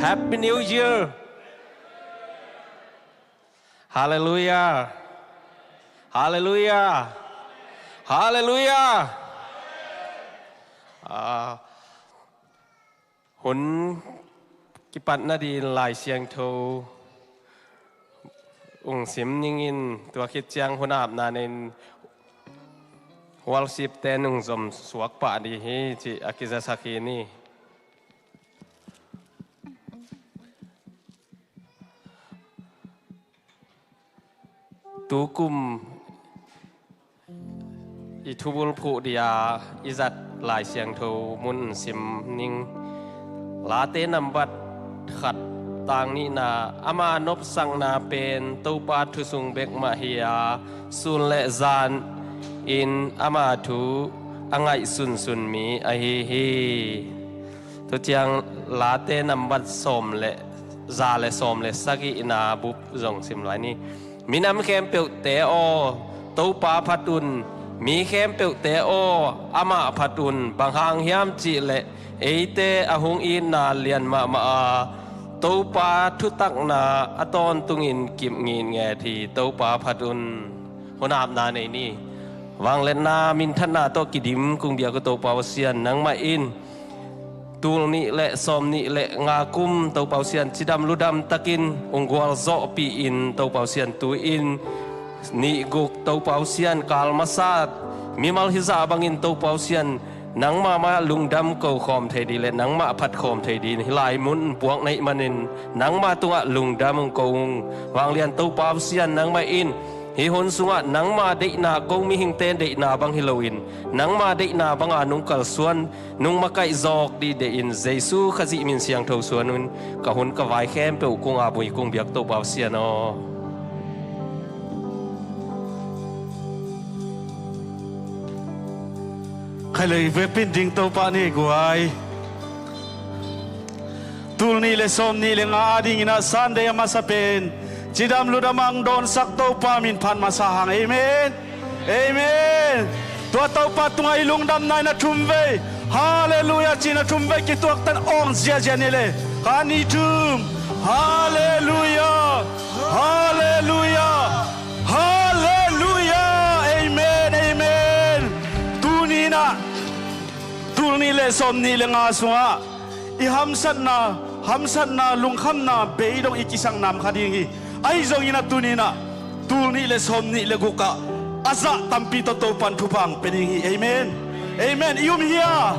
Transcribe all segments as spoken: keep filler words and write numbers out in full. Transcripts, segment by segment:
Happy New Year. Halleluiah. Halleluiah. Halleluiah. Ah, hun kipat nadingin Lai Siangtho ung sim ning in, tua khit ciang hun apna nei-in worship te'n ung zom suak pah ding hi cih a kizasak hi ni. Tukum i thubulphuh ding a i zat Lai Siangtho mun sim ning. Late nambat khat, tang nihna, ama nopsakna pen Topa thu sung bek mah hi a, sun le zan in ama thu a ngaihsunsun mi ahi hi. Tua ciang Late nambat sawm le za le sawm le sagihna bup zong sim lai ni. Minam khempeuhte aw, Topa phat un. Mi khempeuhte aw, amah phat un. Bang hang hiam cih leh eite a hong itna lian mahmah a, Topa thutakna a tawntungin kip ngitnget hi. Topa phat un. Hun apna nei ni. Vangliatna minthanna tawh kidim kong biak uh Topa Pasian, nangmah in tul nih le sawm nih le nga kum Topa Pasian cidam ludam takin ung gualzawhpih in Topa Pasian tu-in nih guk Topa Pasian kal masa mimal hizah bangin Topa Pasian nangmah mah lungdam ko khawm thei ding le nangmah phat khawm thei ding hih lai mun puak na hih manin nangmah tungah lungdam ung ko ung. Vanglian Topa Pasian, nangmah in hih hun sungah nangmah deihna, ko mihingte deihna bang hi loin nangmah deihna banga nung kalsuan, nung makaih zawk ding deih in Jesu Khazih min siangtho suan un ka hun ka vai khempeuh kong ap uh hi kong biak Topa Pasian aw. Khai lo i vekpi-in ding Topa ni guai. Tul nih le sawm nih le nga adingin ah Sunday a masa pen cidam ludam a hong dawnsak Topa min phat masa hang. Amen. Amen. Tua Topa tungah i lungdamna in a thumvei Halleluiah ci-in a thumvei kituaktan awng ziahziah ni le. Khat, nih, thum. Halleluiah. Halleluiah. Halleluiah. Amen. Amen. Tuni-in ah tul nih le sawm nih le nga sungah i hamsatna, hamsatna, lungkhamna bei dong i kisakna om kha ding hi. Ahi zongin a tuni-in ah tul nih le sawm nih le guk ah a zah tampi tawh Topa'n thupha hong pia ding hi. Amen. Amen. I um hi a,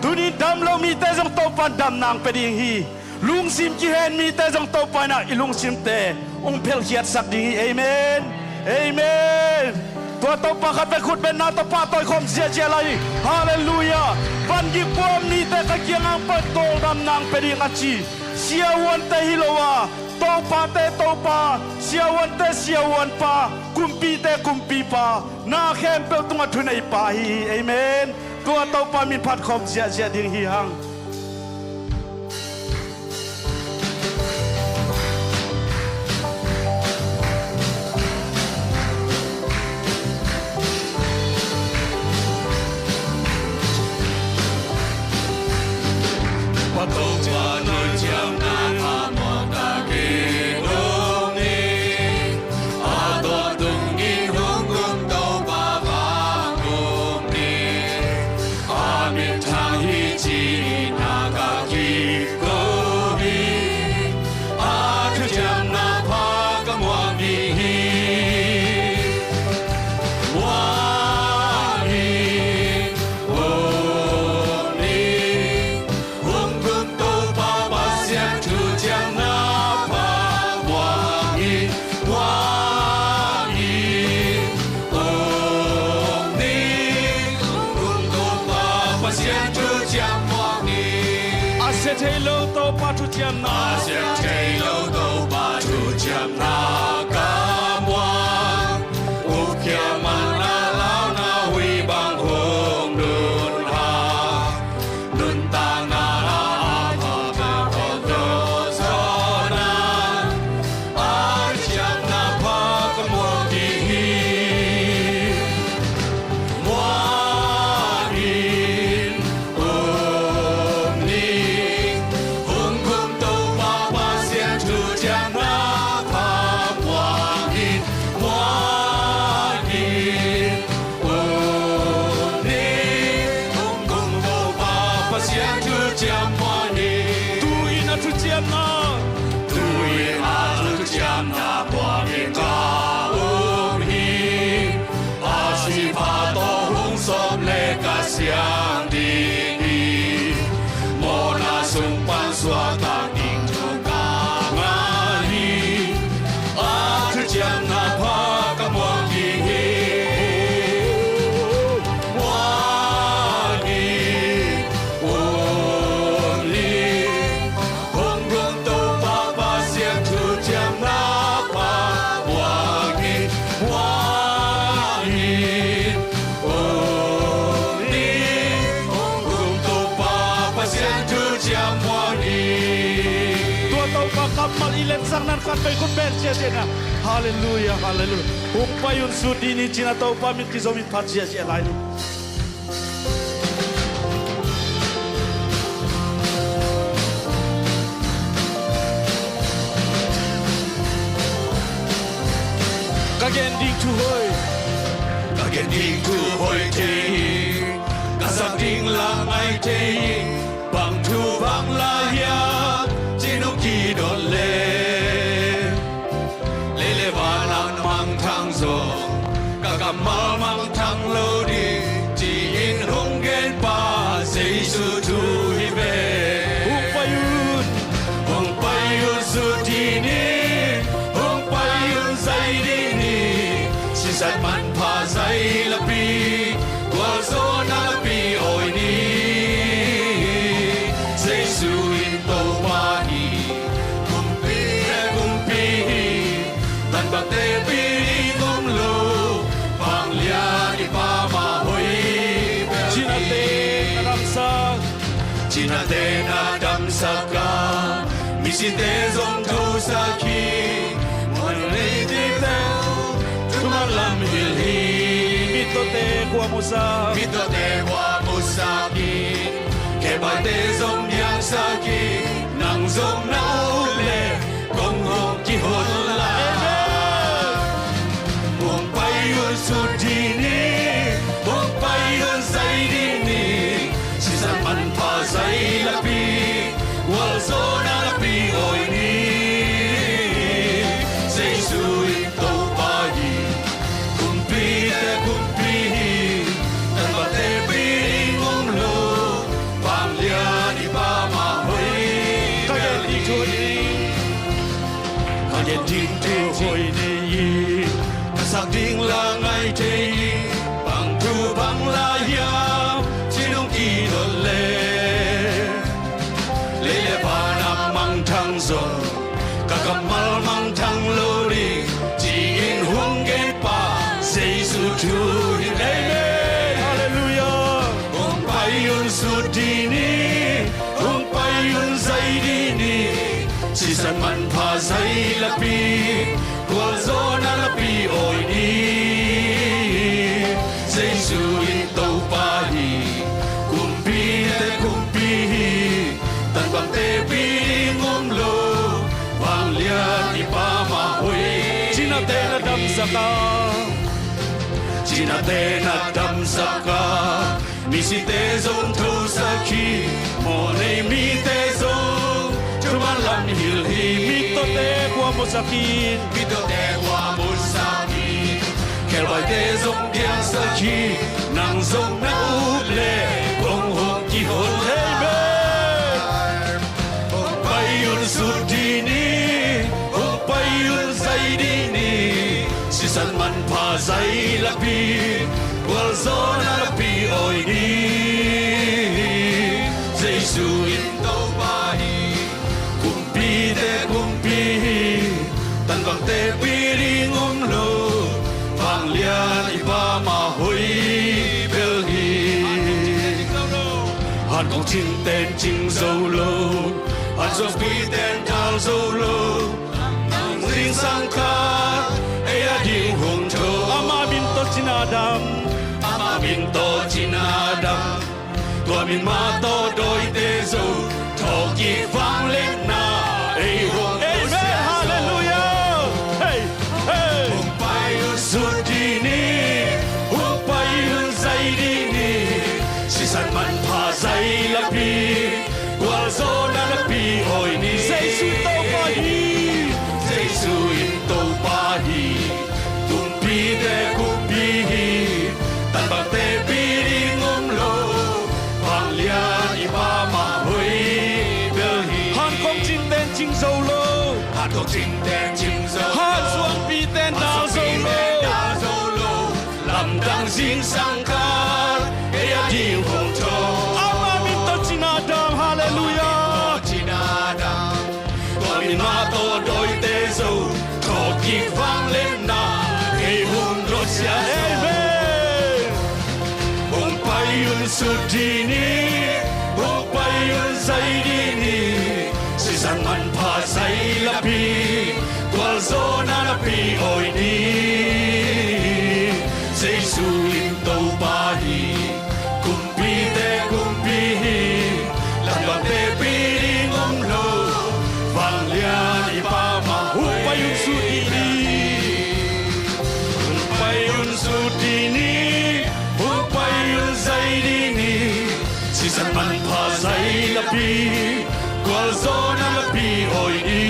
tuni-in dam lo mite zong Topa'n damna hong pia ding hi. Lungsim kihen mite zong Topa in ah i lungsimte hong phelkhiatsak ding hi. Amen. Amen. Tua Topa khatvei khutbetna tawh pahtawi khawm ziahziah lai. Halleluiah. Vangik puak mite ka kiangah hong pai, tawldamna hong pia ding a ci siavuante hi lo a, Topate Topa, siavuante siavuanpa, kumpite kumpipa, na khempeuh tungah thuneipa hi hi. Amen. Tua Topa min phat khawm ziahziah ding hi hang. Hong kum Topa Pasian thuciamna pha muang hi, muang hi, om ni. Hong kum Topa Pasian thuciam muang hi. A sia thei lo Topa thuciamna. A sia thei lo Topa thuciamna ka muang. Ukkhia mana launa hui bang hong nun ha. Nuntakna a thawhthawh zawhna a ciamna pha ka muak hi. Muang in om ni. Hong kum Topa Amah i lemsakna khat vei khut beng ziahziah na. Halleluiah, halleluiah. Hong pai un, sut dih ni, ci-in a Topa min kizom in phat ziahziah lai ni. Ka gen ding thu hoih. Ka gen ding thu hoih thei hi. Ka sak ding la ngai thei hi. Bang thu bang la hiam, ci-in hong kidon leh, lei le van a mangthang zong ka kammal mangthang lo ding, ci-in hong genpa Jesu thu hi ve. Hong pai un, hong pai un, sut dih ni. Hong pai un, zai dih ni. Sisan manpha zai lapi, gualzawhna lapi awi ni. Jesu in Topa hi, kumpite kumpi hi. Tanbangte pi ding om lo, vanglian i Pa mah hoih bel hi. Cinate na damsak, cinate na damsak a, misite zong thosak hi. Muan neite zong thuman lam hilh hi. Mittawte kua musak, mittawte kua musak hi. Khebaite zong biangsak hi. Nang zong na up leh kong hong kihon lai. Amen. Hong pai un, sut dih ni. Hong pai un, zai dih ni. Sisan manpha zai lapi, gualzawhna lapi awi ni. Jesu in Topa hi, kumpite kumpi hi. Tanbangte pi ding om lo, vanglian i Pa mah hoih. Ka gen ding thu hoih ni. Ka gen ding thu hoih ni. Ka sak ding la ngai thei hi. Bang thu bang la hiam, ci-in hong kidon leh, lei le van a mangthang zong ka kammal mangthang lo ding, ci-in hong genpa Jesu thu hi. Amen. Halleluiah. Hong pai un, sut dih ni. Hong pai un, zai dih ni. Sisan manpha zai lapi, gualzawhna lapi awi ni. Jesu in Topa hi, kumpite kumpi hi. Tanbangte pi ding om lo, vanglian i Pa mah hoih. Cinate na damsak a, cinate na damsak a, misite zong thosak hi. Mawhnei mite zong thuman lam hilh hi. Mittawte kua musak hi. Mittawte kua musak hi. Khebaite zong biangsak hi. Nang zong na up leh kong hong kihon. Amen. Hong pai un, sut dih ni. Hong pai un, zai dih ni. Sisan manpha zai lapi, gualzawhna lapi awi ni. Jesu in Topa hi, kumpite kumpi hi. Tanbangte pi ding om lo, vanglian i Pa mah hoih bel hi. Han kong cingten cing zo lo, han suangpiten dal zo lo. Zingsang khat ei a ding hong tho. Ama min tawh cina dam, ama min tawh cina dam. Tua min mah tawh dawite zo, thawhkik vangliatna ei hong nusia zo. Amen. Halleluiah. Hei, hei. Hong pai un, sut dih ni. Hong pai un, zai dih ni. Sisan manpha zai lapi, gualzawhna lapi awi ni. Jesu in Topa hi. Jesu in Topa hi. Kumpite kumpi hi. Tanbangte pi ding om lo, vanglian i Pa mah hoih bel hi. Han kong cingten cing zo lo, han kong cingten cing zo lo, han suangpiten dal zo lo, han suangpiten dal zo lo. Lamdang zingsang khat ei a ding hong tho. Ama min tawh cina dam. Halleluiah. Ama min tawh cina dam. Tua min mah tawh dawite zo, thawhkik vangliatna ei hong nusia zo. Amen. Hong pai un, sut dih ni. Hong pai un, zai dih ni. Sisan manpha zai lapi, gualzawhna lapi awi ni. Jesu in Topa hi, kumpite kumpi hi, lamdangte pi ding om lo, vanglian i Pa mah. Hong pai un sut dih ni. Hong pai un sut dih ni. Hong pai un zai dih ni. Sisan manpha zai lapi, gualzawhna lapi awi ni.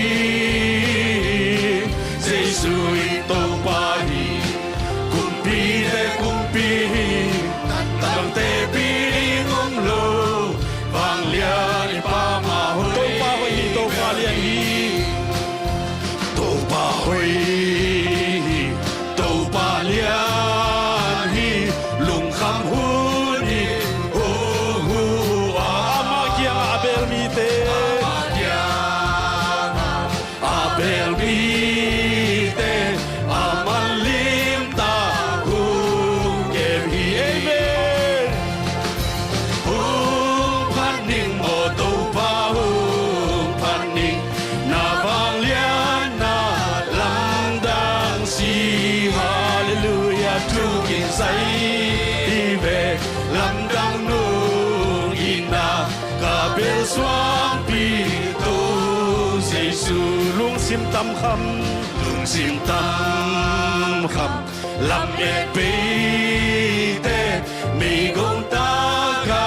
Jesu in Topa hi, kumpite kumpi hi, lamdangte pi ding om lo, vanglian i Pa mah. Topa hoih hi, Topa lian hi. Topa hoih hi, Topa lian hi, lungkham hun hi, hu, hu, a. Amah kiangah a bel mite. Amah kiangah a bel mite, a manlim ta hong kem hi. Amen. Hong phat ning maw Topa, hong phat ning. Na vangliatna lamdang si. Halleluiah, thu kin zai ve. Lamdang nung itna ka bel suangpi to Jesu. Lungsim tam kham, lungsim tam kham. Lamet beite, meigong taka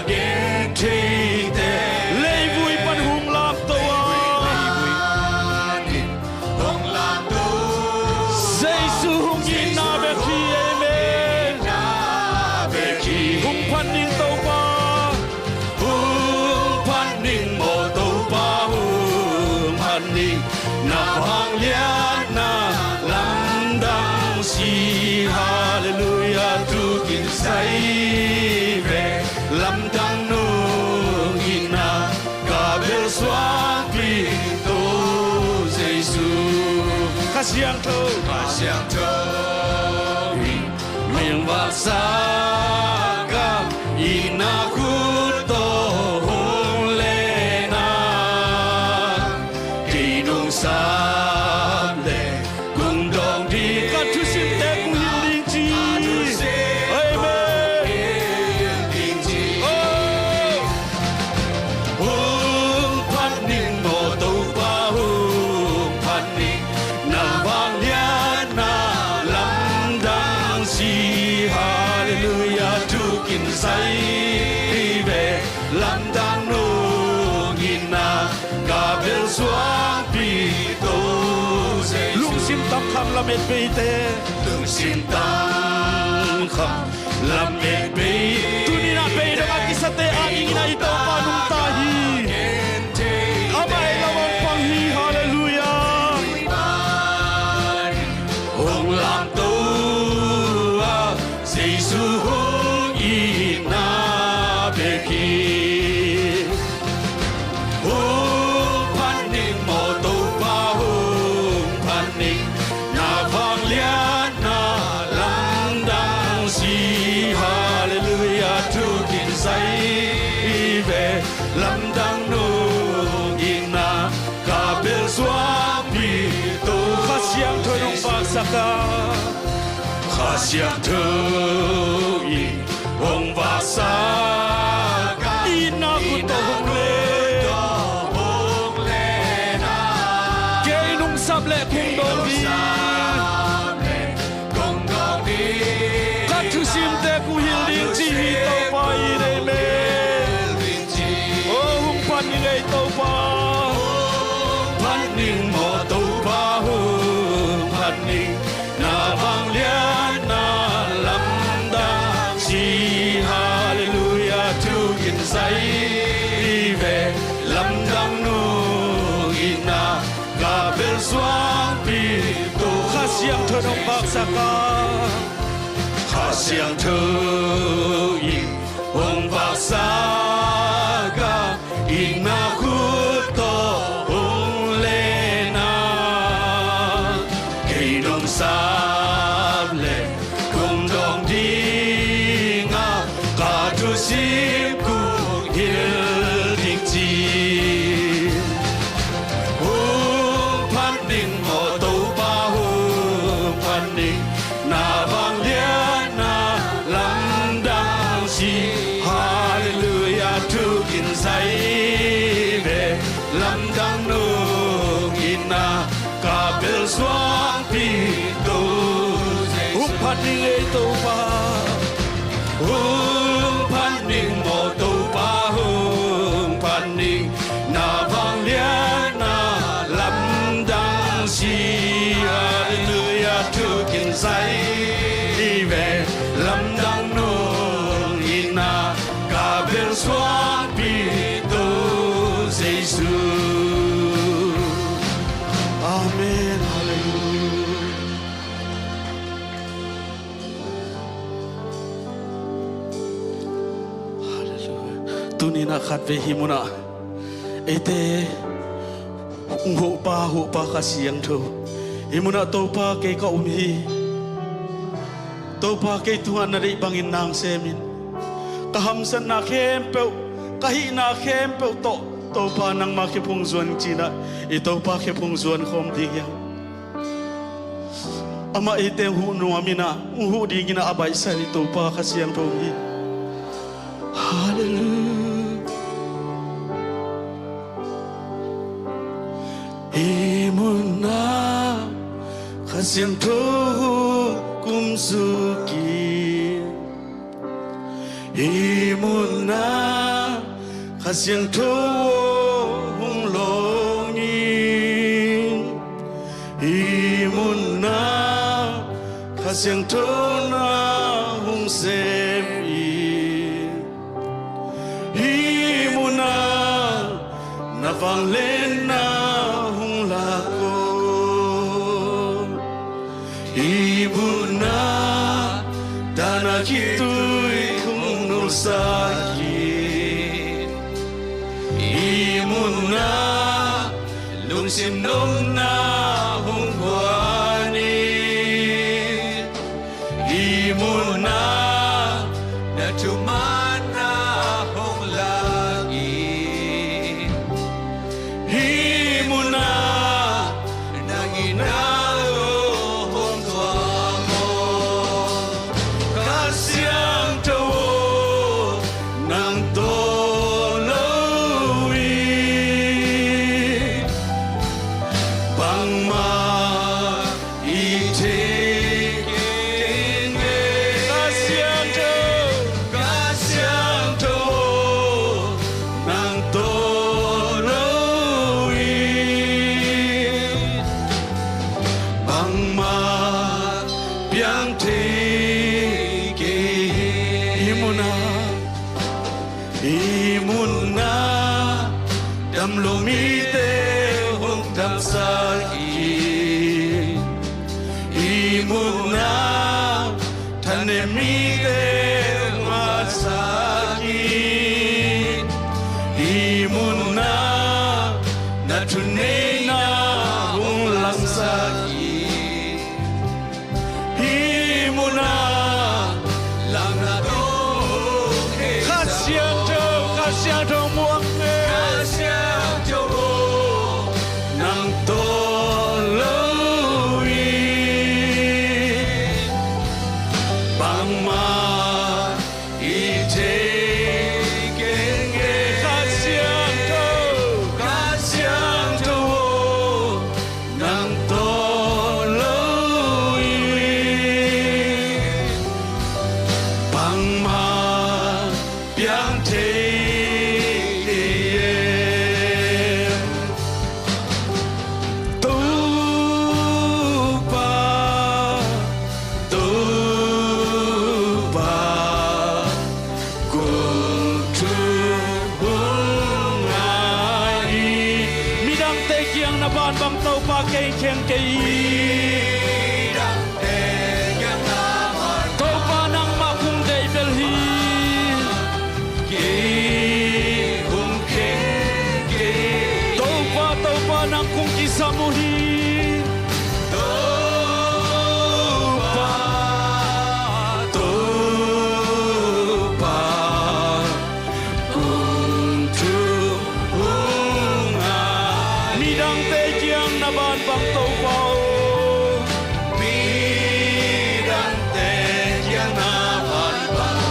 gentheite. Leivui pan hong lamto a. Leivui pan hong lamto. Jesu hong itna bek hi, amen. Hong phat ning Topa. Hong phat ning maw Topa, hong phat ning. Na vangliatna lamdang si. Halleluiah, thu kin zai ve. Lamdang nung itna ka bel suangpi to Jesu. Kha Siangtho, Kha Siangtho in mingvaksa ka itna khut tawh hong len a, kei nungsap leh kong dawng ding. Ka thusimte kong hilh ding ci. Ka thusimte kong hilh ding ci. Oh. Hong phat ning maw Topa, hong phat ning. Na vangliatna lamdang si. Halleluiah, thu kin zai ve. Lamdang nung itna ka bel suangpi to Jesu. Lungsim tam kham lamet beite. Lungsim tam kham lamet bei. Tuni-in ah beidong a kisate a dingin ah i Topa nungta hi. Amah ei lo hong pang hi. Halleluiah. Hong lamto a Jesu hong itna bek hi. Hong phat ning maw Topa, hong phat ning. Na vangliatna lamdang si. Halleluiah, thu kin zai ve. Lamdang nung itna ka bel suangpi to. Kha Siangtho in hong vaksak a. Kha Siangtho in hong vaksak a. Itna khut tawh hong len. Kei nungsap leh kong dawng ding. Ka thusimte kong hilh ding ci hi Topa in, amen. Oh, hong phat ning ei Topa. Hong phat ning maw Topa, hong phat ning. Na vangliatna lamdang si. Halleluiah, thu kin zai ve. Lamdang nung itna ka bel suangpi to. Kha Siangtho in hong vaksak a. Kha Siangtho in hong vaksak a. Itna khut tawh hong len a. Kei nungsap leh kong dawng ding a, ka thusim kong hilh ding ci. Halleluiah, thu kin zai ve, lamdang nung in na ka bel suangpi Topa. Hong phat ning ei Topa, hong phat ning maw Topa, hong phat ning, na vangliatna lamdang si. Halleluiah, thu kin zai ve, lamdang nung in na ka bel suangpi Topa Jesu. Amen. Halleluiah. Halleluiah. Tuni-in ah khatvei hih munah eite hong huh pa, huh pa Kha Siangtho, hih munah Topa kei ka um hi. Topa kei tungah na deih bangin nang sem in. Ka hamsatna khempeuh, ka hihna khempeuh tawh Topa nangma khe phung zuan ci-in ah i Topa khe phung zuan khawm ding hi hang. Amah eite hong huh nuam in ah, hong huh dingin ah a baihsa i Topa Kha Siangtho hi. Halleluiah. Hih munah Kha Siangtho hong kumsuk in. Hih munah Kha Siangtho hong lawng in. Hih munah Kha Siangtho na hong sem in. Hih munah na vangliatna hong lak aw. Hih munah tana khitui hong nulsak in. Hih munah lungsim nopna hong guan in. Hih munah na thumanna hong lak in. Hih munah nang in na lo hong tuam aw. Kha Siangtho aw, nang tawh lo in bangmah i thei keng e. Kha Siangtho, Kha Siangtho aw, nang tawh lo in bangmah piang thei kei hi. Hih munah, hih munah dam lo mite hong damsak in. Hih munah thanem mite hong hatsak in. Hih munah na thuneihna hong langsak in. Hih munah lamna tawh Kha Siangtho, Kha Siangtho muang e. Kha Siangtho aw, nang tawh lo in bangmah i thei keng e. Kha Siangtho, Kha Siangtho aw, nang tawh lo in bangmah piang thei kei e. Topa, Topa, kong thu hong ngai hi. Midangte kiang na ban bang Topa kei kheng kei hi. Midangte kiang na ban bang Topa nangmah kong deih bel hi. Kei kong kheng kei hi. Topa, Topa nang kong kisam uh hi. Topa, Topa, kong thu hong ngai. Midangte kiang na ban bang Topa aw. Midangte kiang na ban bang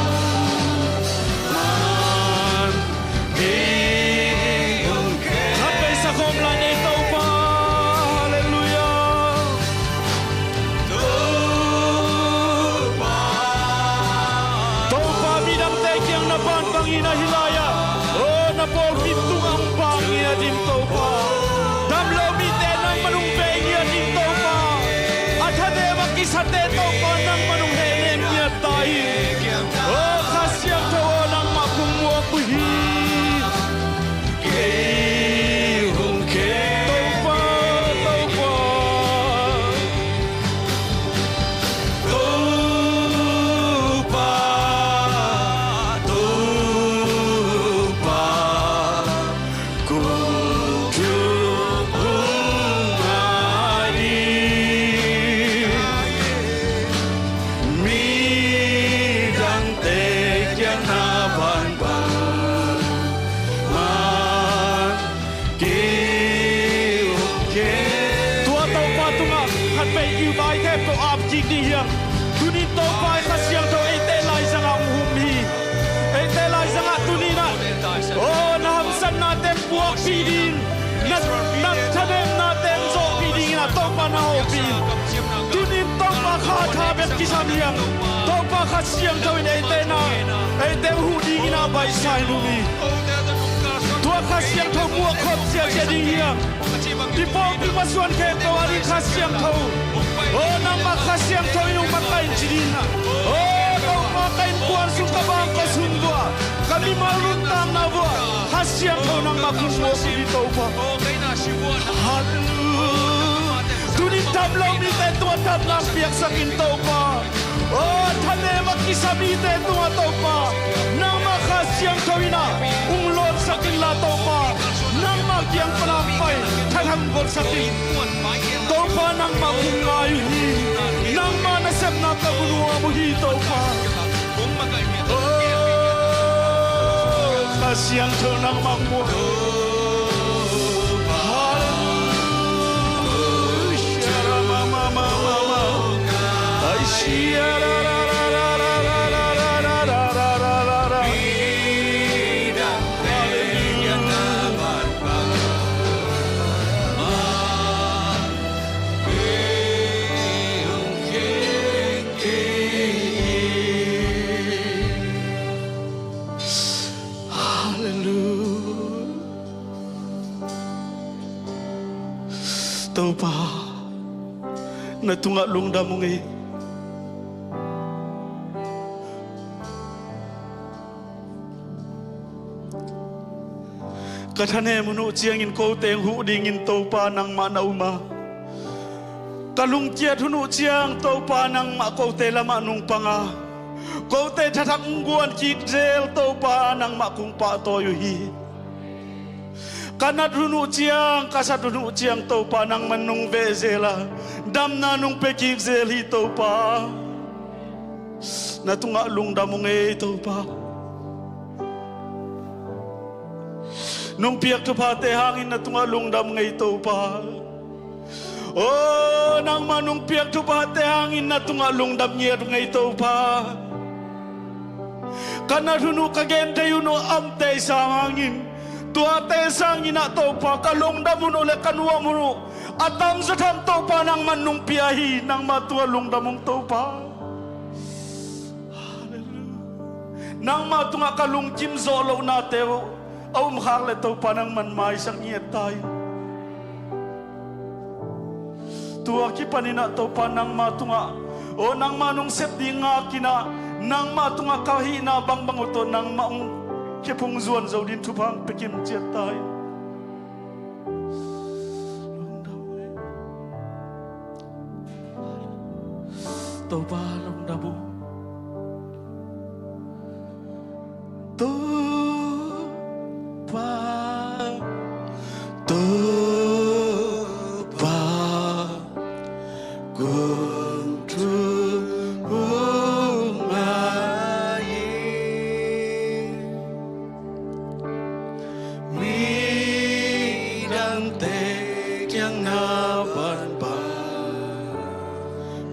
Bang in a hih lai-ah, aw, na pawlpi tungah hong bang ngiat in Topa. Dam lo mite nangmah hong veh ngiat in Topa. A thanem a kisate Topa nangmah hong hehnem ngiat ta in. Aw Kha Siangtho aw, nangmah kong muak uh hi. Kei hong khen Topa, Topa. Topa, Topa, kong thu hong ngai ding. Midangte kiang na bangbang man kei hong khen. Tua Topa tungah khat vei i vai thep tawh ap kik ding hiam? Tunin Topa i Kha Siangtho eite laizangah hong hum hi. Eite laizangah tuninah, aw, na hamsatnate puakpih ding, na, na thanemnate hong zawhpih dingin ah Topa na hopih. Tunin Topa Kha tha bek kisam hiam? Topa Kha Siangtho in eite na, eite huh dingin ah baihsa in hong hi. Tua Kha Siangtho muak khop ciacia ding hiam? I pawlpi masuan khempeuh ah ding Kha Siangtho. Aw, nangmah Kha Siangtho in hong makaih in ci ding ah. Aw, Topa, ka innkuan sung, ka bangkua sung, tua ka mimal nuntakna uah Kha Siangtho nangmah kong muak uh hi Topa. Halleluiah. Tunin dam lo mite tungah damna piaksak in Topa. Aw, thanem a kisa mite tungah Topa, nangmah Kha Siangtho in ah hong lawnsak inla Topa, nangmah kiang pan a pai thathang golsak in. Topa, nangmah kong ngai uh hi. Nangmah nasepna ka mu nuam uh hi Topa. Aw, Kha Siangtho nangmah kong muak. Halleluiah. Topa, na tungah lungdam ung ei. Ka thanem hun uh ciangin kote hong huh dingin Topa nangmah na um a, ka lungkiat hun uh ciang Topa nangmah kote lamah nong pang a, kote thathak hong guan kik zel Topa nangmah kong pahtawi uh hi. Ka nat hun uh ciang, ka sat hun uh ciang Topa nangman nong veh zel a, damna nong pia kik zel hi Topa. Na tungah lungdam ung ei Topa. Nong piak thuphate hangin na tungah lungdam ung ei Topa. Aw, nangmah nong piak thuphate hangin na tungah lungdam ngiat ung ei Topa. Ka nat hun uh, ka genthei hun uh a omte i sang hangin, tuate sangin ah Topa, ka lungdam hun uh le ka nuam hun uh a tamzaw tham Topa nangman nong pia hi. Nangmah tungah lungdam ung Topa. Halleluiah. Nangmah tungah ka lungkim zawh lohnate uh a om khak leh Topa nangman maisak ngiat ta in. Tua kipanin ah Topa nangmah tungah, aw, nangmah nong sep ding ngakin ah, nangmah tungah ka hihna bangbang uh tawh nangmah hong khephung zuan zo ding thupha hong pia kim ciat ta in. Topa lungdam uh. Topa, Topa, kong thu hong ngai in. Midangte kiang na bangbang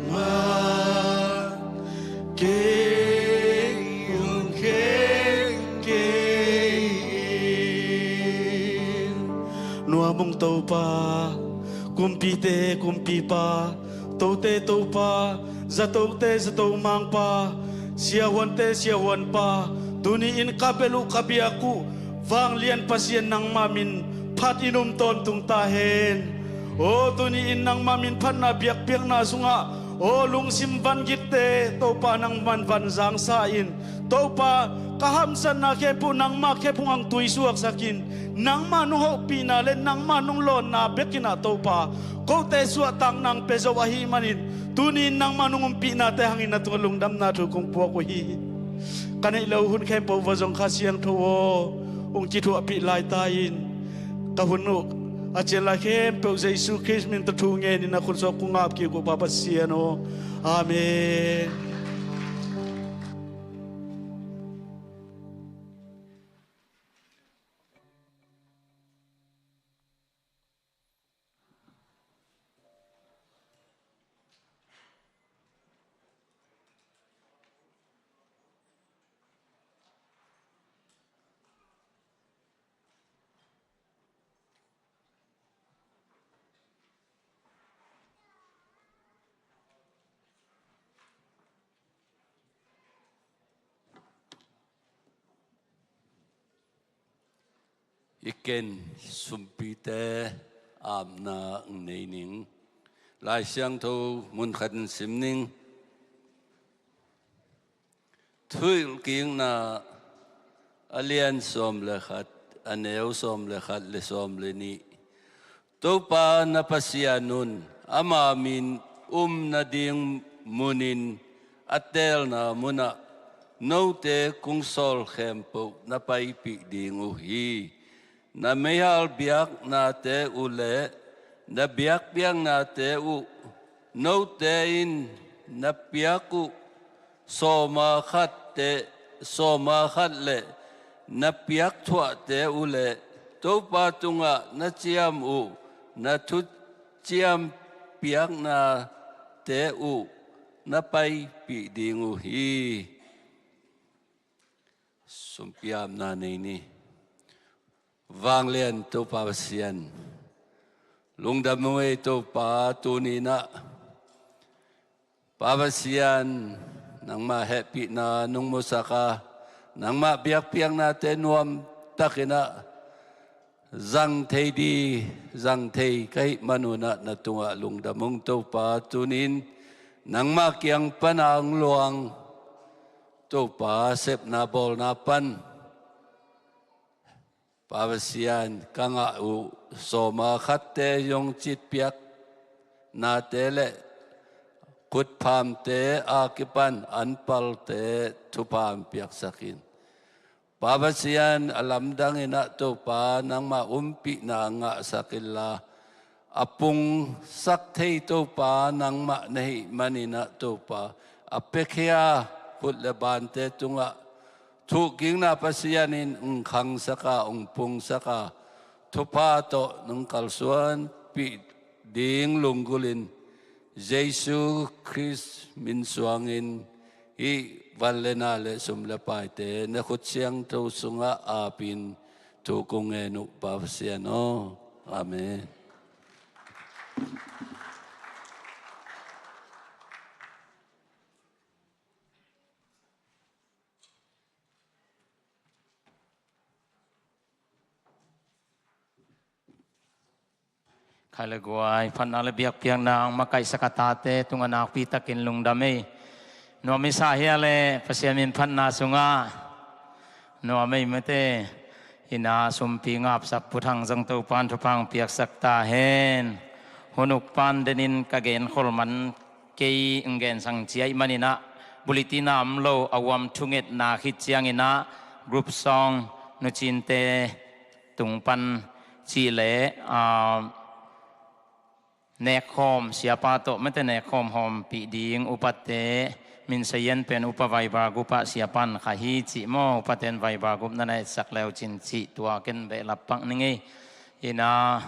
mah kei hong khen kei in. Nuam ung Topa, kumpite kumpipa, tote Topa, zatote zato mangpa, siahuante siahuanpa, Tuni-in ka bel uh, ka biak uh, vanglian Pasian, nangma min phat in um tawntung ta hen. Aw, tuni-in nangma min phatna biakpiakna sungah, aw, lungsim vangitte Topa nangman vanzangsa in. Topa, ka hamsatna khempeuh nangma khe phung hong tuisuaksak in. Nangma nong hopihna le nangma nong lawnna bekinah Topa, kote suahtakna hong pia zo ahih manin, tuni-in nangma nong umpihnate hangin na tungah lungdamna thu kong puak uh hi. Ka neih loh hun khempeuh uah zong Kha Siangtho aw, hong kithuahpih lai ta in. Ka hun uh a cian lai khempeuh Jesu Khrist min tawh thu ngenin a khut sawk kong ap kik uh, Pa Pasian aw. Amen. I ken sumpite apna nei ning. Lai Siangtho munkhat in sim ning. Thuhilhkikna a lian sawm le khat, a neu sawm le khat le sawm le nih. Topa na Pasian un, ama min um nading munin a teelna munah note kong sawl khempeuh na paipih ding uh hi. Na meihal biaknate uh le na biakpiaknate uh, note in na piak uh sawma khatte, sawma khat le na piak thuahte uh le Topa tungah na ciam uh na thuciam piaknate uh na paipih ding uh hi. Sumpiapna nei ni. Vanglian Topa Pasian, lungdam ung ei Topa, tuni-in ah Pa Pasian, nangmah hehpihna nong musak a, nangmah biakpiaknate nuamtakin ah zang thei di, zang thei ka hih manun ah na tungah lungdam ung Topa. Tuni-in nangmah kiang pan a hong luang Topa, sepna bawlna pan Pa Pasian, ka ngah uh sawma khatte zong citpiaknate le khutphamte a kipan anpalte thupha hong piaksak in. Pa Pasian, a lamdang in ah Topa nangmah umpihna ngahsak inla, a pungsak thei Topa nangmah na hih manin ah Topa, a piakhia khut le bante tungah thuhkikna Pasian in hong khangsak a, hong pungsak a, thupha tawh nong kalsuanpih ding lunggulhin Jesu Khrist min suangin hih van le na le sum le paite na khut siangtho sungah apin thu kong ngen uh Pa Pasian aw. Amen. Khaile guai, phatna le biakpiakna hong makaihsak a tate tungah nakpitakin lungdam ei. Nuam i sa hia le Pasian min phatna sungah nuam ei mate. Ina sumpi ngapsak Pu Thang zong Topan thupha hong piaksak ta hen. Hun uk pan denin ka genkhol man kei, hong gensang ciai manin ah bulletin a om lo a uam thungetna khit ciangin ah group song, nucinte tung pan cih leh, ah, nekkhawm siapa tawh mate nekkhawm hawmpih ding upate min sayan pen upa Vaibar group ah siapan kha hi cih maw, upaten Vaibar group na na etsak leucin cih tua ken behlap pak ning ei. Ina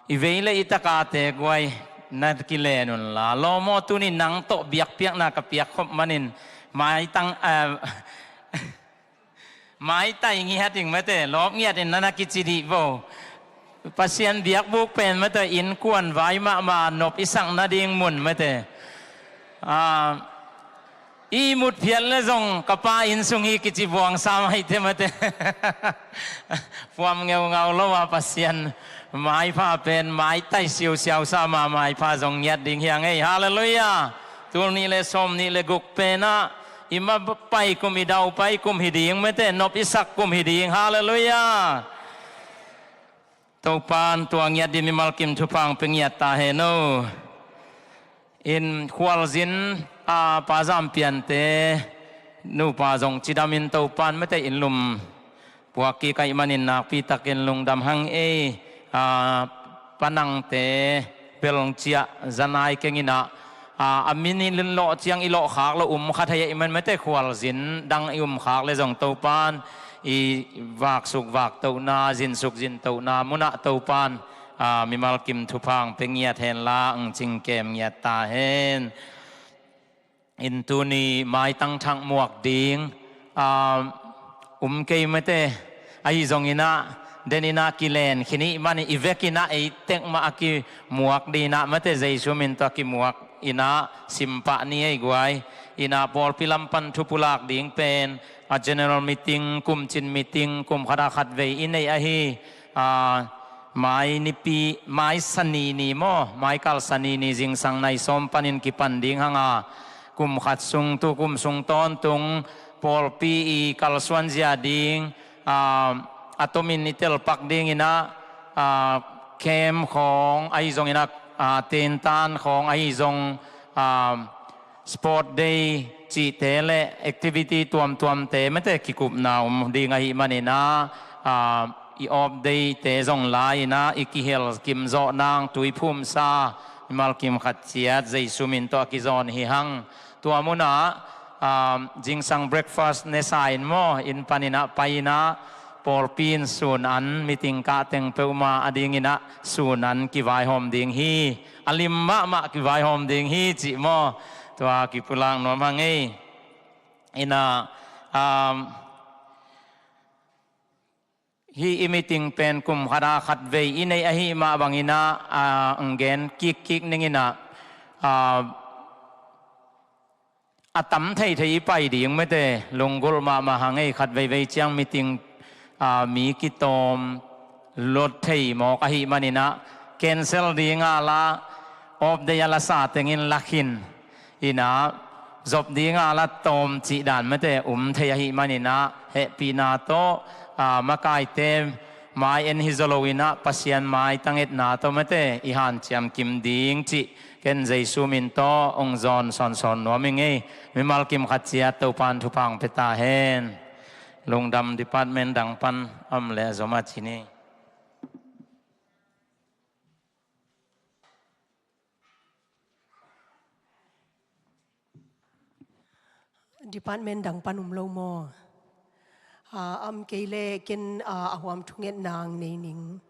i vei le i takate guai na kilen unla lawm aw, tuni nang tawh biakpiakna ka piak khop manin maitang, ah, maitai ngiat ing mate, lawp ngiat in na na kici dih vo. Pasian biakbuk pen mate, innkuan vai mahmah nop i sak nading mun mate. Ah, I mut phiat le zong ka pa inn sung hi kici buang sa maite mate. Puam ngeungau lo a Pasian maipha pen maitai siusiau sa ma maipha zong ngiat ding hi a ngei. Halleluiah. Tul nih le sawm nih le guk penah i ma pai kum, i dau pai kum hi ding mate, nop i sak kum hi ding. Halleluiah. Topan tua ngiat ding mimal kim thupha hong pia ngiat ta hen o. In khualzin a Pa Zam Piante nupa zong cidamin Topan mate in lum puak kik ahih manin nakpi takin lungdam hang ei. A, Pa Nangte bel hong ciah zanai keng inah, a, a min i lawh ciang i lawh khak lo um kha thei ahih man mate khualzin dang i um khak le zong Topan i vaksuk vaktohna, zinsuk zintohna munah Topan, a, mimal kim thupha hong pia ngiat hen la hong cingkem ngiat ta hen. In tuni maitang thak muak ding, a, um kei mate, ahi zong inah den inah kilen khin i man i vek inah ei tek mah a kimuak ding inah mate, Jesu min tawh a kimuak inah simpah ni ei guai. Inah pawlpi lam pan thu pulak ding pen a general meeting, kumcin meeting, kum khat a khat vei i nei ahi. A, mai nipi, mai Sani ni maw, mai kal Sani ni zingsang nai sawm panin kipan ding hang a, kum khat sung, tu kum sung tawntung pawlpi i kalsuan zia ding, a, a tomin i telpak ding inah, a, camp khawng ahi zong inah, a, tentan khawng ahi zong, a, sport day cihte le activity tuamtuamte mate kikupna um ding ahih man inah, a, i off day te zong la inah i kihel kim zawh nang tuiphumsa mimal kim khat ciat Jesu min tawh a kizawn hi hang. Tua munah, a, zingsang breakfast ne sa in maw, inn pan inah pai inah pawlpi in sun an, meeting kah teng peuhmah a ding inah sun an kivaihawm ding hi. A lim mahmah kivaihawm ding hi cih maw. Tua kipulak nuam hang ei. Inah, a, hih i meeting pen kum khat a khat vei i nei ahih mah bang inah, a, hong gen kikkik ning inah, a, a tam theithei i pai ding mate, lunggulh mahmah hang ei. Khat veivei ciang meeting, a, mi kitawm lot thei mawk ahih man inah cancel ding a la, off day a la sa tengin la khin inah, zop ding a la tawm cih dan mate um thei ahih man inah hehpihna tawh, a, makaite mai en hi zaw lo inah Pasian maitang etna tawh mate i hanciam kim ding cih ken Jesu min tawh hong zawn sawnsawn nuam ing ei. Mimal kim khat ciat Topan thupha hong pia ta hen. Lungdam. Department dang pan a om leh zom a ci ni. Department dang pan um lo maw? A, a om kei leh ken, a, a huam thungetna hong nei ning.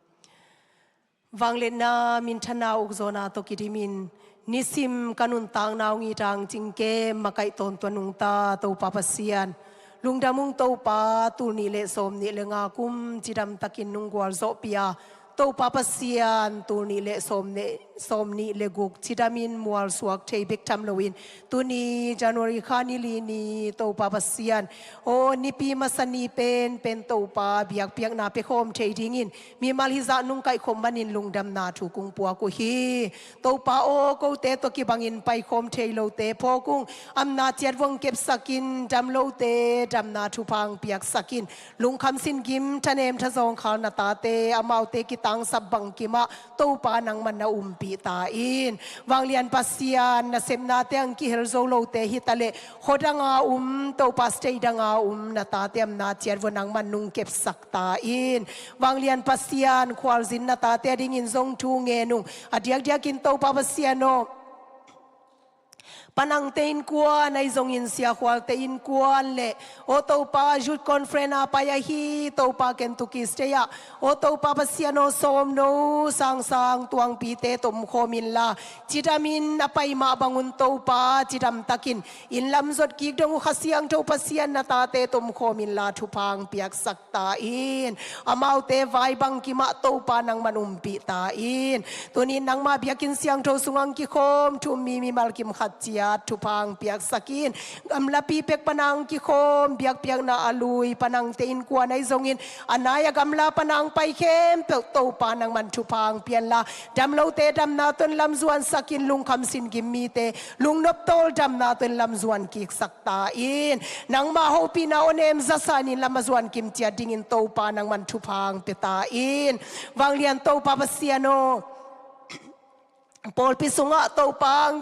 Vangliatna minthanna ukzawhna tawh kidimin nisim ka nuntakna hong it hang cingkem makaih tawntung nungta Topa Pasian, lungdam ung Topa. Tul nih le sawm nih le nga kum cidamtakin nong gualzawhpih a, Topa Pasian, tul nih le sawm nih, sawm nih le guk cidamin mualsuak thei bek tham loin, tuni January kha ni li ni Topa Pasian, aw, nipi masa ni penpen Topa biakpiakna pia khawm thei dingin mimal hizah nong kaihkhop manin lungdamna thu kong puak uh hi. Topa aw, kote tawh kibangin paikhawm thei lote phawk ung. Amna ciat vong kepsak in, dam lote damna thupha hong piaksak in. Lungkham singim, thanem thazawng khal na tate, amaute kitangsap bangkimah Topa nangman na umpih ta in. Vanglian Pasian, nasepnate hong kihel zo lote hi ta leh, khuadanga um, Topa state danga um na tate amna ciat vua nangman nong kepsak ta in. Vanglian Pasian, khualzin na tate a dingin zong thu ngen ung. A diakdiakin Topa Pasian aw, Pa Nangte innkuan ahi zongin Sia Khualte innkuan le, aw Topa, Youth Conference a pai ahi Topa, Kentucky State ah, aw Topa Pasian aw, sawmno sangsang tuangpite tomkhawm inla, cidamin a pai mah bangun Topa, cidamtakin inn lam zot kik dong uh Kha Siangtho Pasian na tate tomkhawm inla, thupha hong piaksak ta in. Amaute vai bangkimah Topa nangman umpih ta in. Tunin nangma biakinn siangtho sungah hong kikhawm thu-um mi mimal kim khat ciat ciat thupha hong piaksak in. Gamlapi pek panang kikhawm, biakpiakna a lui panangte innkuan ahi zongin, a nai a gamla panang pai khempeuh Topa nangman thupha hong pia inla, damlote damna tawh lamzuansak in, lungkham singim mite lungnop tawl damna tawh lamzuan kiksak ta in. Nangmah hopihna awnem zasanin lam a zuan kim ciat dingin Topa nangman thupha hong pia ta in. Vanglian Topa Pasian aw, pawlpi sungah Topa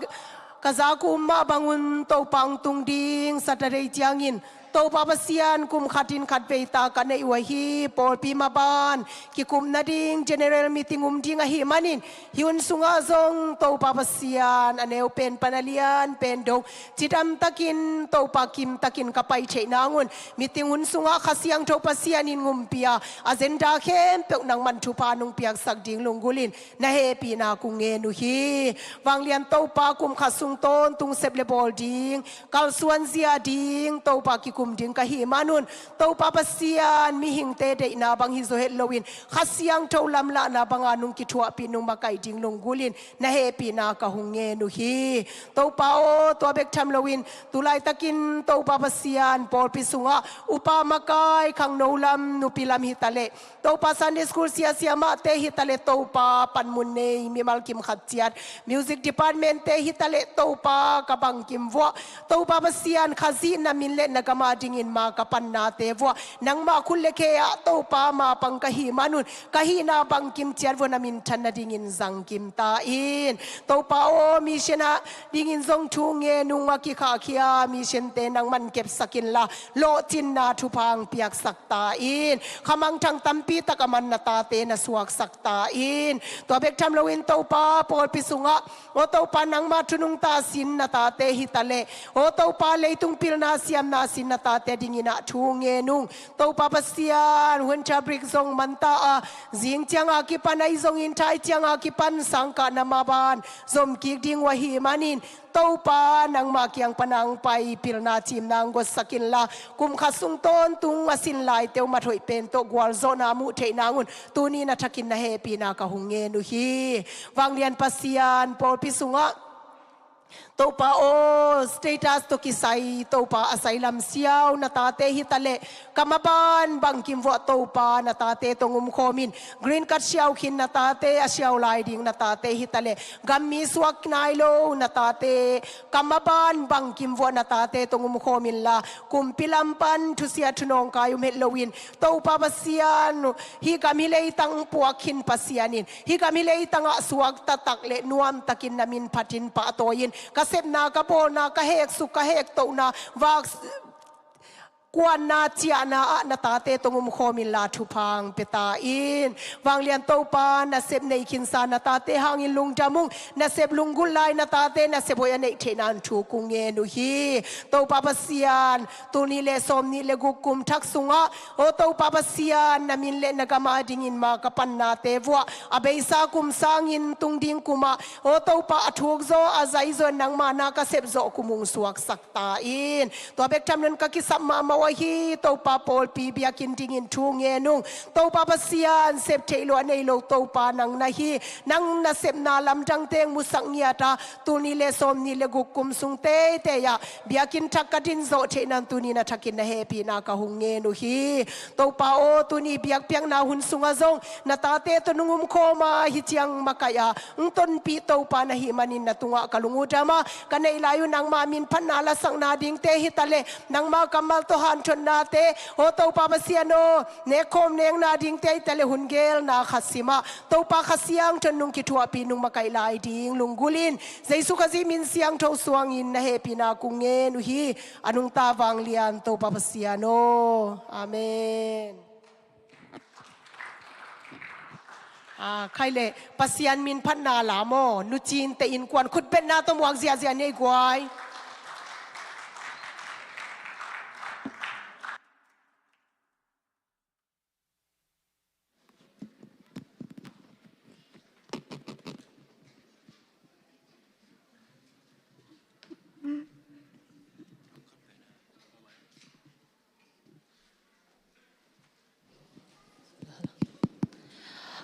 ka zak um mah bangun Topa hong tung ding Saturday ciangin Topa Pasian kum khatin khatvei ta ka neih uh ahi. Pawlpi maban kikup nading general meeting um ding ahih manin, hih hun sungah zong Topa Pasian a neu pen pan a lian pen dong cidamtakin Topa kimtakin ka pai theih nangun, meeting hun sungah Kha Siangtho Pasian in ngumpi a, agenda khempeuh nangman thupha nong piaksak ding lunggulhin na hehpihna kong ngen uh hi. Vanglian Topa, kum khat sung tawntung sep le bawl ding, kalsuan zia ding Topa kikum ding ka hih manun, Topa Pasian, mihingte deihna bang hi zaw het loin Kha Siangtho lamlahna banga nong kithuahpih nong makaih ding lunggulhin na hehpihna ka hong ngen uh hi. Topa aw, tua bek tham loin tu laitakin Topa Pasian, pawlpi sungah upa makai, khangno lam, nupi lam hi taleh, Topa Sunday School sia, siamahte hi taleh, Topa panmun nei mimal kim khat ciat, music department-te hi taleh, Topa ka bangkim vuah, Topa Pasian, Khazih na min le na gam a dingin ma ka pannate vuah, nangmah khut le khe ah Topa mapang ka hih manun, ka hihna bangkim ciat vuah na minthan nadingin zangkim ta in. Topa aw, mission a dingin zong thu ngen ung. A kikhahkhia mission-te nangman kepsak inla, lawhcinna thupha hong piaksak ta in. Khamangthang tampi tak a man na tate na suaksak ta in. Tua bek tham loin Topa, pawlpi sungah, aw Topa, nangmah thu nungta sin na tate hi taleh, aw Topa, leitung pilna siamna sin na tate dingin ah thu ngen ung. Topa Pasian, Hunter Brick zong manta a, zing ciang a kipan ahi zongin thai ciang a kipan sangkah na maban zom kik ding uh ahih manin, Topa, nangmah kiang pana hong pai pilna cimna hong gotsak inla, kum khat sung tawntung a sin laite uh mat hoih pen tawh gualzawhna muh theih nangun, tuni na thakin na hehpihna ka hong ngen uh hi. Vanglian Pasian, pawlpi sungah Topa aw, status tawh kisai Topa a sailam siau na tate hi taleh, ka maban bangkim vuah Topa na tate tawh ngumkhawmin, green card siau khin na tate, a siau lai ding na tate hi taleh, gammi suak nai lo na tate, ka maban bangkim vuah na tate tawh ngumkhawm inla, kumpi lam pan thusia thunawngkai um het loin, Topa Pasian, hih gam hih leitang puak khin Pasian in, hih gam hih leitangah suak taktak le nuamtakin na min phatin pahtawi in, ka sepna, ka bawlna, ka heksuk, ka hektohna, vak kuanna, ciahna ah na tate tawh ngumkhawm inla thupha hong pia ta in. Vanglian Topa, nasep nei khinsa na tate hangin lungdam ung. Nasep lunggulh lai na tate nasep hoih a neih theihna thu kong ngen uh hi. Topa Pasian, tul nih le sawm nih le guk kum thak sungah, aw Topa Pasian, na min le na gam a dingin ma ka pannate vuah, a beisa kum sangin tung ding kumah, aw Topa, a thukzaw a zaizaw nangma na ka sepzawh kum hong suaksak ta in. Tua bek tham loin ka kisap mahmah uh ahi. Topa, pawlpi biakinn dingin thu ngen ung. Topa Pasian, sep theih loh a nei lo Topa nang na hi. Nang nasepna lamdangte hong musak ngiat a, tul nih le sawm nih le guk kum sung teitei ah biakinn thak ka din zawh theihna tuni na thakin na hehpihna ka hong ngen uh hi. Topa aw, tuni biakpiakna hun sungah zong na tate tawh nong umkhawm a, hih ciang makaih a hong tonpih Topa na hih manin na tungah ka lung uh dam a, ka neih lai uh nangma min phatna lasakna dingte hi taleh, nangma kammal tawh hanthotnate, aw Topa Pasian aw, nekkhawm nekna dingte hi taleh, hun gelna khat simah Topa Kha Siangtho in nong kithuahpih nong makaih lai ding lunggulhin, Jesu Khazih min siangtho suangin na hehpihna kong ngen uh hi. A nungta vanglian Topa Pasian aw. Amen. Ah, khai le, Pasian min phatna la maw, nucinte innkuan khutbetna tawh muak ziahziah ni ei guai.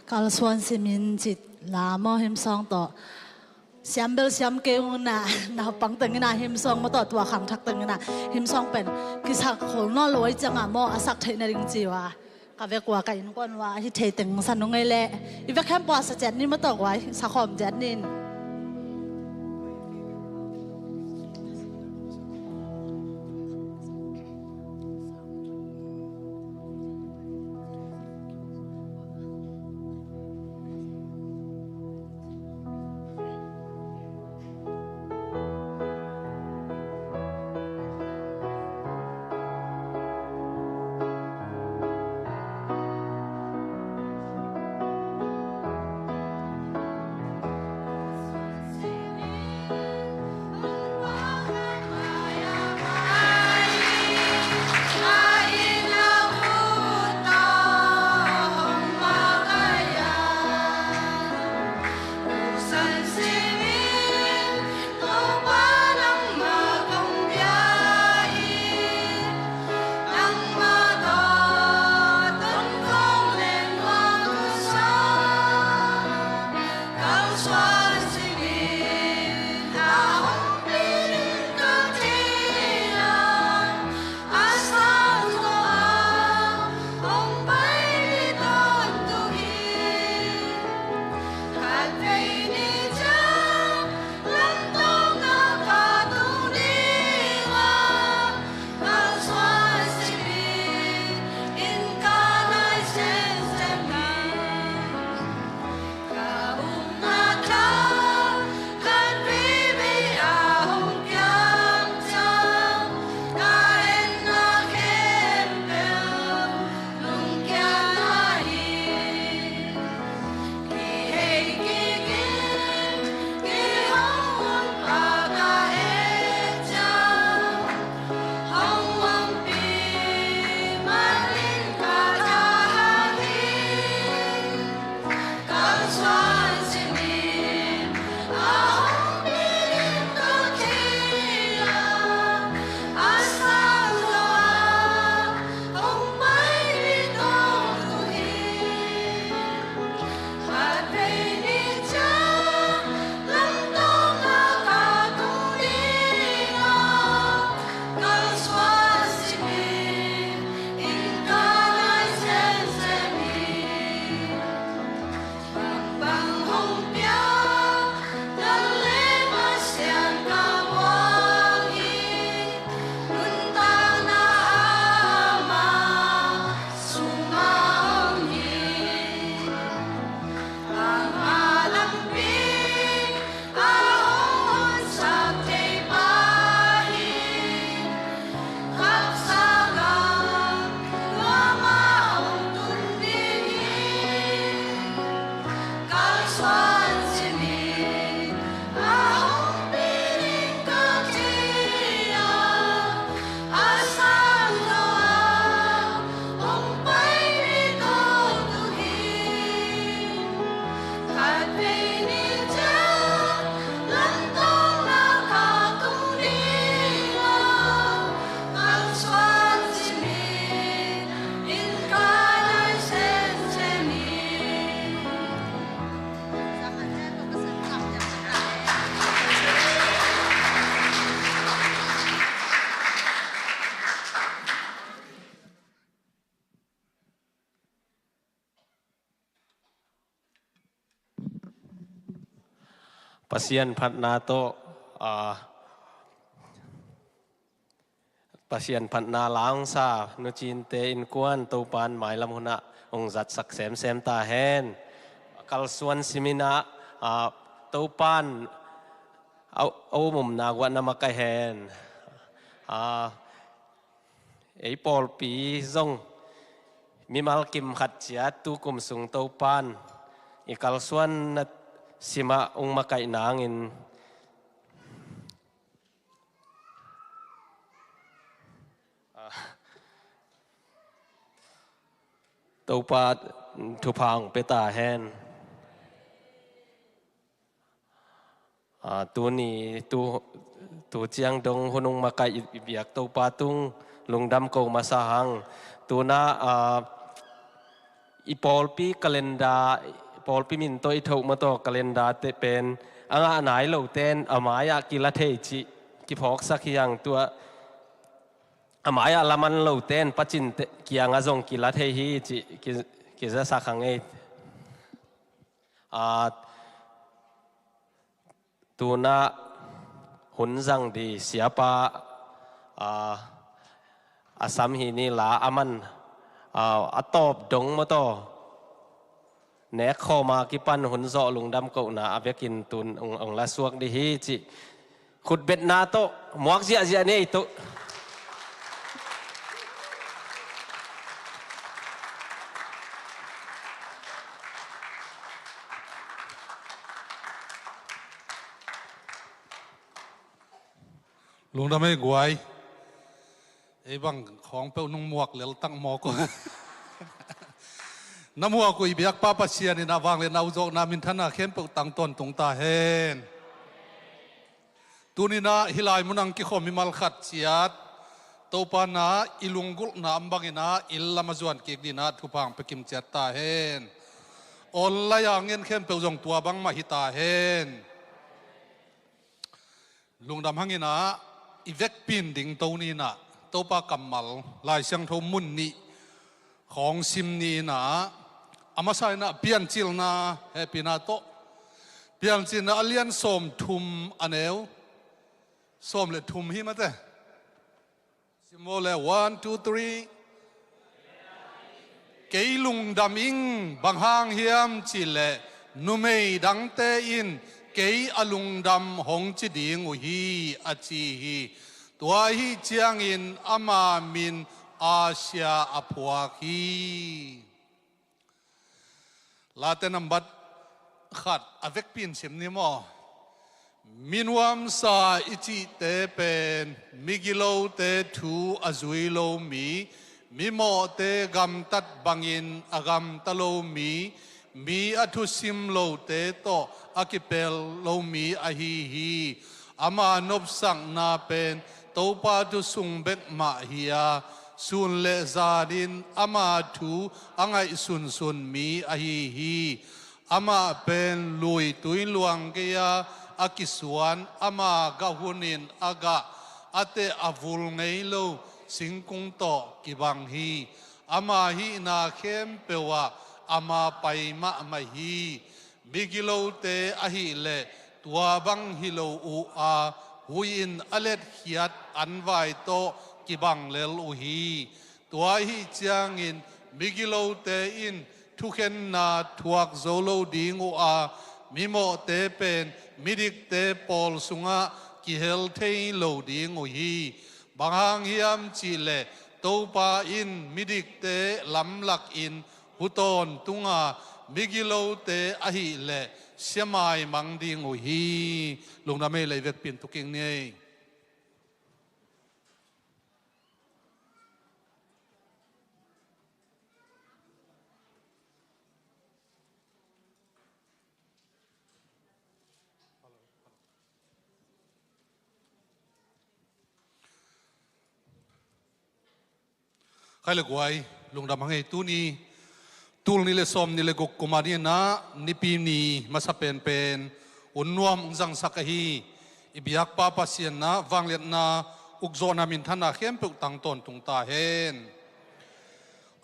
Kalsuan simin cit la maw, hymn song tawh. Siam bel siam kei ung na, naupang teng in ah hymn song maw, tua khangthak teng in ah hymn song pen kisak khol nawn lo ahih ciangin maw, a sak theih nading ci uh a, ka vekpi-a ka innkuan uh a, hi thei teng sa nung ei leh, i vek khempeuh a sa ciat ni maw, tua guai sa khawm ciat ni. Pasian phatna tawh, ah, Pasian phatna la hong sa Nu Cin te innkuan Topa'n mailam hunah hong zatsak semsem ta hen. Kalsuan simin ah, ah, Topa'n a, a um umna guah na makaih hen. Ah, ei pawlpi zong mimal kim khat ciat tu kum sung Topa'n i kalsuanna simah hong makaih nangin, ah, Topa thupha hong pia ta hen. Ah, tuni tu, tu ciang dong hun hong makaih i, i biak Topa tung lungdam ko masa hang. Tuna, ah, i pawlpi calendar, i pawlpi min tawh i thoh maw, tua calendar te pen, A ngah nai lote in a mai-ah kila thei cih kiphawksak hi hang, tua a mai-ah laman lote in pacin kiangah zong kila thei hi cih ki, kizasak hang ei. A, tu-in ah hun zang ding siapa, a, a sam hi ni la, aman, a, a tawp dong maw taw, nekkhawm a kipan hun zawh lungdam kohna a vekin tu-in ong, ong la suak ding hi cih khutbetna tawh muak ziahziah ni ei tuh. Lungdam ei guai. Ei bang khawng peuh nung muak lel tak mawk uh. Na muak uh i biakpa Pasian in a vangliatna, ukzawhna, minthanna khempeuh tang tawntung ta hen. Tuni-in ah hih lai munah kikhawm mimal khat ciat Topa in ah i lunggulhna om bangin ah inn lam a zuan kik dingin ah thupha pia kim ciat ta hen. Online a ngen khempeuh zong tua bangmah hi ta hen. Lungdam hangin ah i vekpi-in dingto ni-in ah Topa kammal Lai Siangtho mun nih khawng sim ni-in ah, a masa-in ah Piancilna, hehpihna tawh Piancilna a lian sawmthum, a neu sawm le thum hi mate. Sim vo le, one, two, three. Kei lungdam ing, bang hang hiam cih leh numei dangte in kei a lungdam hong ci ding uh hi, a ci hi. Tua ahih ciangin ama min Asia a phuak hi. Late nambat khat a vekpi-in sim ni maw? Mi nuamsa i cihte pen migilote thu a zui lo mi, mimawhte gamtat bangin a gamta lo mi, mi a thusim lote tawh a kipel lo mi ahi hi. Ama nopsakna pen Topa thu sung bek mah hi-a, sun le zanin ama thu a ngaihsunsun mi ahi hi. Amah pen lui tui luang gei-a a kisuan, ama gah hunin a gah, a teh a vul ngei lo singkung tawh kibang hi. Ama hihna khempeuh ah ama pai mahmah hi. Migilote ahih leh tua bang hi lo uh a, hui-in a letkhiat anvai tawh kibang lel uh hi. Tua ahih ciangin migilote in thukhenna thuak zo lo ding uh a, mimawhte pen midikte pawl sungah kihel thei lo ding uh hi. Bang hang hiam cih leh Topa in midikte lamlakin hu tawntung a, migilote ahih leh sia maimang ding uh hi. Lungdam ei, lei vekpi-in tu kik ni ei. Khai le guai, lungdam hang ei. Tuni tul nih le sawm nih le guk kum a ni-in ah Nipi ni masa penpen hun nuam hong zangsak ahi i biakpa Pasian in ah vangliatna, ukzawhna, minthanna khempeuh tang tawntung ta hen.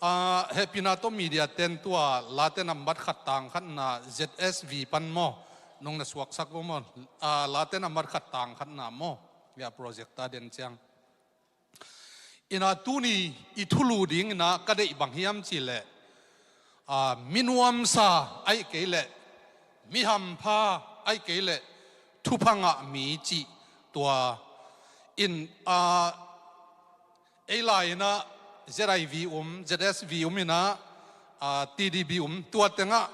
Ah, hehpihna tawh media ten tua Late nambat khat tang khatna Z S V pan maw, nong na suaksak vo maw? Ah, Late nambat khat tang khatna maw, ya projector den ciang. In ah tuni i thulu dingin ah ka deih bang hiam cih leh, ah, mi nuamsa ahih kei leh, mi hampha ahih kei leh, thupha ngah mi cih tua in, ah, ei lai-in ah Z I V um, Z S V um in ah, ah, T D B um, tua tengah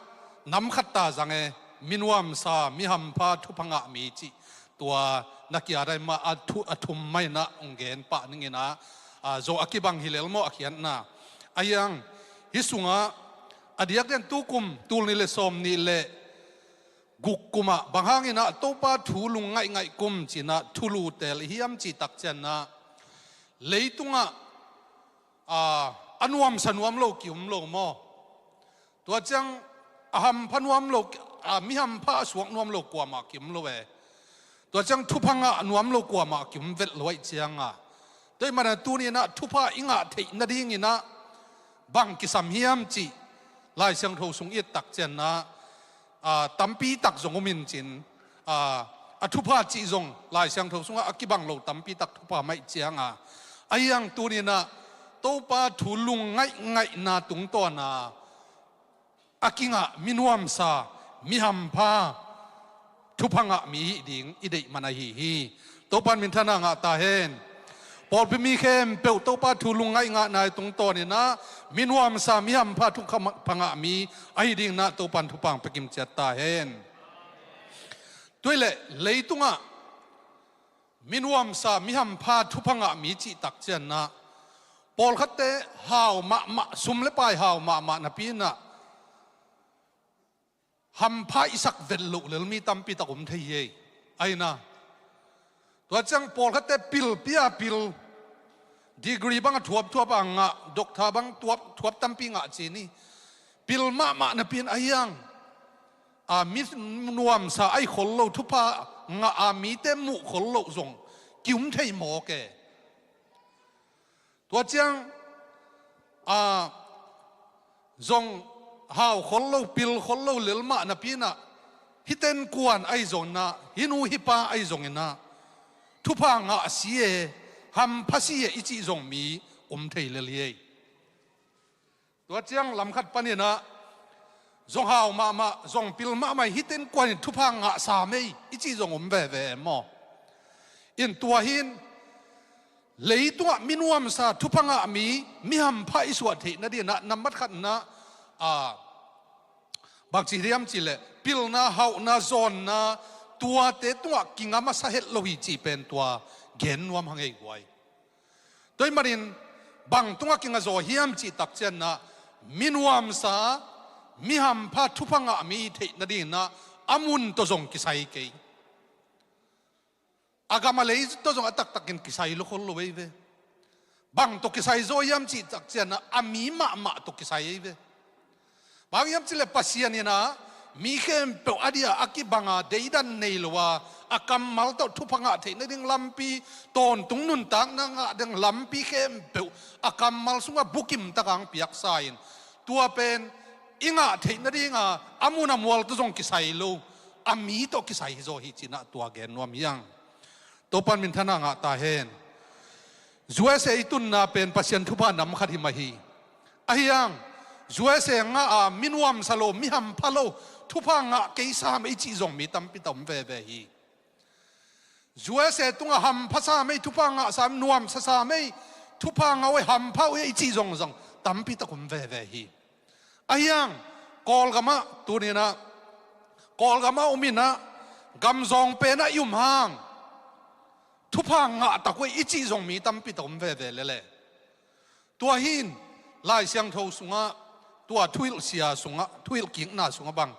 nam khat ta zang e, mi nuamsa, mi hampha, thupha ngah mi cih tua na kia dai mah a thu, a thum mah in ah hong gen pah ning in ah, ah, zawh a kibang hi lel maw a khiatna. Ahi hang hih sungah a diakdiakin tu kum tul nih le sawm nih le guk kum ah bang hangin ah Topa thu lungngaih ngaih kum ci-in ah thulu teel i hiam cih tak ciangin ah, leitungah, ah, a nuamsa nuam lo ki-um lo maw? Tua ciang A hampha nuam lo, a mi hampha a suak nuam lo kuamah ki-um lo e. Tua ciang thupha ngah nuam lo kuamah ki-um vet lo ahih cianga, tua ahih mana tuninah thupha i ngah theih nadinginah bang kisam hiam cih Lai Siangtho sung i et tak cianah, a, tampi tak zong um in cin, a, a thupha cih zong Lai Siangtho sungah a kibang lo tampi tak thupha mah ahih cianga, ahi hang tuninah Topa thu lung ngaihngaihna tungtawna a kingah mi nuamsa, mi hampha, thupha ngah mi hih ding i deih man ahi hi. Topan minthanna ngah ta hen. Pawlpi mi khempeuh Topa thu lung ngaihngahna i tungtawninah mi nuamsa, mi hampha, thupha ngah mi ahi dinginah Topan thupha pia kimciat ta hen. Tua hileh leitungah mi nuamsa, mi hampha, thupha ngah mi cih tak cianah pawlkhatte hau mahmah, sum le pai hau mahmah napi inah hampha i sak vet loh lel mi tampi tak um thei hi. Ahi na, tua ciang pawlkhatte pil pia pil, degree bang a thuapthuap a ngah, doctor bang thuap, thuap tampi ngah ci ni. Pil mahmah napi in ahi hang, a, mi nuamsa ahi khol lo, thupha ngah a mite muh khol loh zong ki-um thei mawk e. Tua ciang, a, zong hau khol lo, pil khol lo lel mah napi inah hih tenkuan ahi zonginah, hih nu hih pa ahi zonginah thupha ngah si e, hampha si e i cih zong mi um thei lel hi. Tua ciang lamkhat paninah zong hau mahmah, zong pil mahmah, hih tenkuan in thupha ngah sam ei i cih zong um veve maw? In tua hin leitungah mi nuamsa, thupha ngah mi, mi hampha i suah theih nadinginah nambat khatna, a, bangci hiam cihleh pilna, hauhna, zawnna, tuate tungah kinga masa het lo hi cih pen tua gen nuam hang ei guai. Tua ahih manin bang tungah kinga zaw hiam cih tak cianah mi nuamsa, mi hampha, thupha ngah mi i theih nadinginah a mun tawh zong kisai kei. A gam a lei tawh zong a taktakin kisai lo khol lo ei ve. Bang tawh kisai zaw hiam cih tak cianah a mi mahmah tawh kisai ei ve. Bang hiam cihleh Pasian inah mi khempeuh a dia a kibanga deidan nei lo a, a kammal tawh thupha ngah theih nading lampi, tawntung nuntakna ngah ding lampi khempeuh a kammal sungah bukim taka hong piaksa in, tua pen i ngah theih nadinga a mun a mual tawh zong kisai lo, a mi tawh kisai hi zaw hi cinah tua gen nuam hi hang. Topan minthanna ngah ta hen. U S A i tunna pen Pasian thupha nam khat hi mah hi. Ahi hang U S A ngah a mi nuamsa lo, mi hampha lo, thupha ngah kei sam ei cih zong mi tampi tak um veve hi. U S A tungah hampha sam ei, thupha ngah sam, nuamsa sam ei, thupha ngah uh ei, hampha uh ei cih zong zong tampi tak um veve hi. Ahi hang Kawlgamah tuninah, Kawlgamah um inah, gamzawng penah i um hang thupha ngah tak uh ei i cih zong mi tampi tak um veve lel e. Tua hin Lai Siangtho sungah, tua thuhilh sia sungah, thuhilh kikna sungah bang,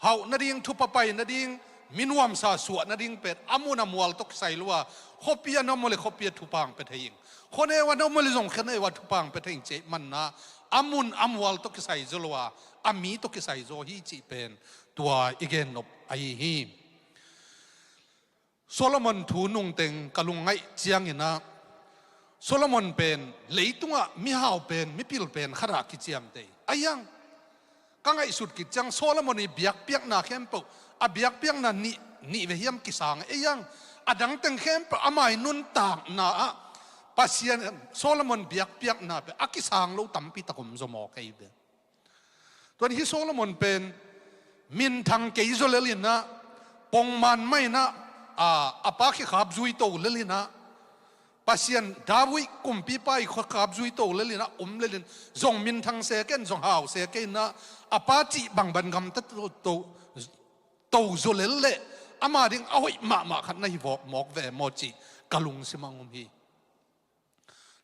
hauh nading, thupha pai nading, mi nuamsa suah nading pen a mun a mual tawh kisai lo a, khuapi a na om uh leh khuapi ah thupha hong pia thei ing, khuaneu a na om uh leh zong khuaneu ah thupha hong pia thei ing cih manna, a mun a mual tawh kisai zaw lo a, a mi tawh kisai zaw hi cih pen tua i gennop ahi hi. Solomon thu nungteng ka lungngaih cianginah, Solomon pen leitungah mihau pen, mipil pen khatah kiciamteh. Ahi hang ka ngaihsut khit ciang Solomon i biakpiakna khempeuh, a biakpiakna nih, nih ve hiam kisang. Ahi hang a dangteng khempeuh ama i nuntakna ah Pasian, Solomon biakpiakna pen a kisang lo tampi tak om zaw mawk ei ve. Tua hi Solomon pen minthang kei zaw lel inah, pongman mah inah, a, a pa khekhap zui to lel inah, Pasian David kumpipa i khekhap zui to lel inah um lel in, zong minthang se ken, zong hau se ken inah, a pa cih bangban gamta to, to, to zaw lel leh ama ding a hoih mahmah khat na hi vawk mawk ve maw cih ka lungsim ah hong um hi.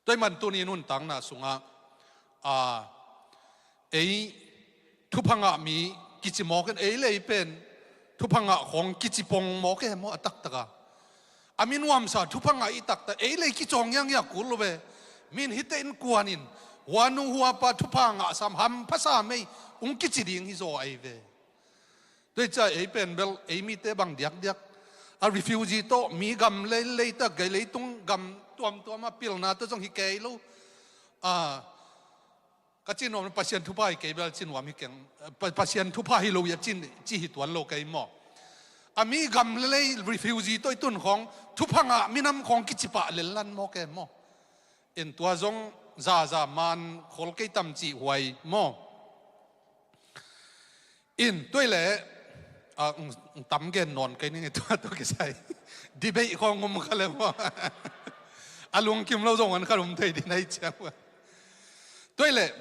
Tua ahih man tuni nuntakna sungah, a, ei thupha ngah mi kici mawk in, ei le ei pen thupha ngah khawng kici pong mawk e maw a taktak a. A mi nuamsa thupha ngah i taktak, ei le ei kicawng ngiangngiat kul lo ve. Min hihte innkuan in, hua nu hua pa thupha ngah sam, hampha sam ei, hong kici ding hi zaw ahi ve. Tua hi ciang ei pen bel ei mite bang diakdiak a refugee tawh mi gam lei, leitak gai leitung gam tuamtuam a pilna tawh zong hi kei lo. A, ka ci nuam Pasian thupha hi kei bel ci nuam hi keng. Pa-, Pasian thupha hi lo hi a ci, ci hi tuan lo kei maw. A mi gam lei refugee tawh i tun khawng thupha ngah minam khawng kici pah lel lan maw kei maw. In tua zong zaza man khol kei tam cih huai maw. In tua hi leh, a, ng, ng tam gen nawn kei ning e tua, tua kisai. Debate khawng um kha le maw. A lungkim lo zong an kha um thei ding ahi ciang. Tua hi leh,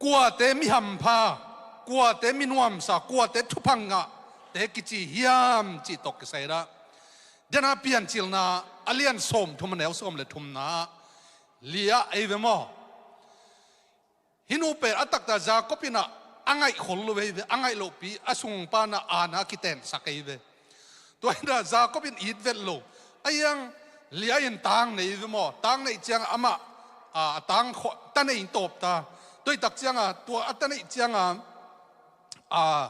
kuate mi hampha, kuate mi nuamsa, kuate thupha ngahte kici hiam cih tawh kisai dah. Dena Piancilna a lian sawmthum a neu sawm le thumna ah, li ah ei ve maw. Hih nu pen a taktak Jacob in ah a ngaih khol lo ei ve, a ngaih lohpi a sungpa in ah aana kiteensak ei ve. Tua hi in ah Jacob in it vet lo. A hiang li ah in tang nei ve maw, tang neih ciang amah, a, a tang kho-, ta nei in tawp ta. Tua hi tak ciang a, tua a ta neih ciang a, a,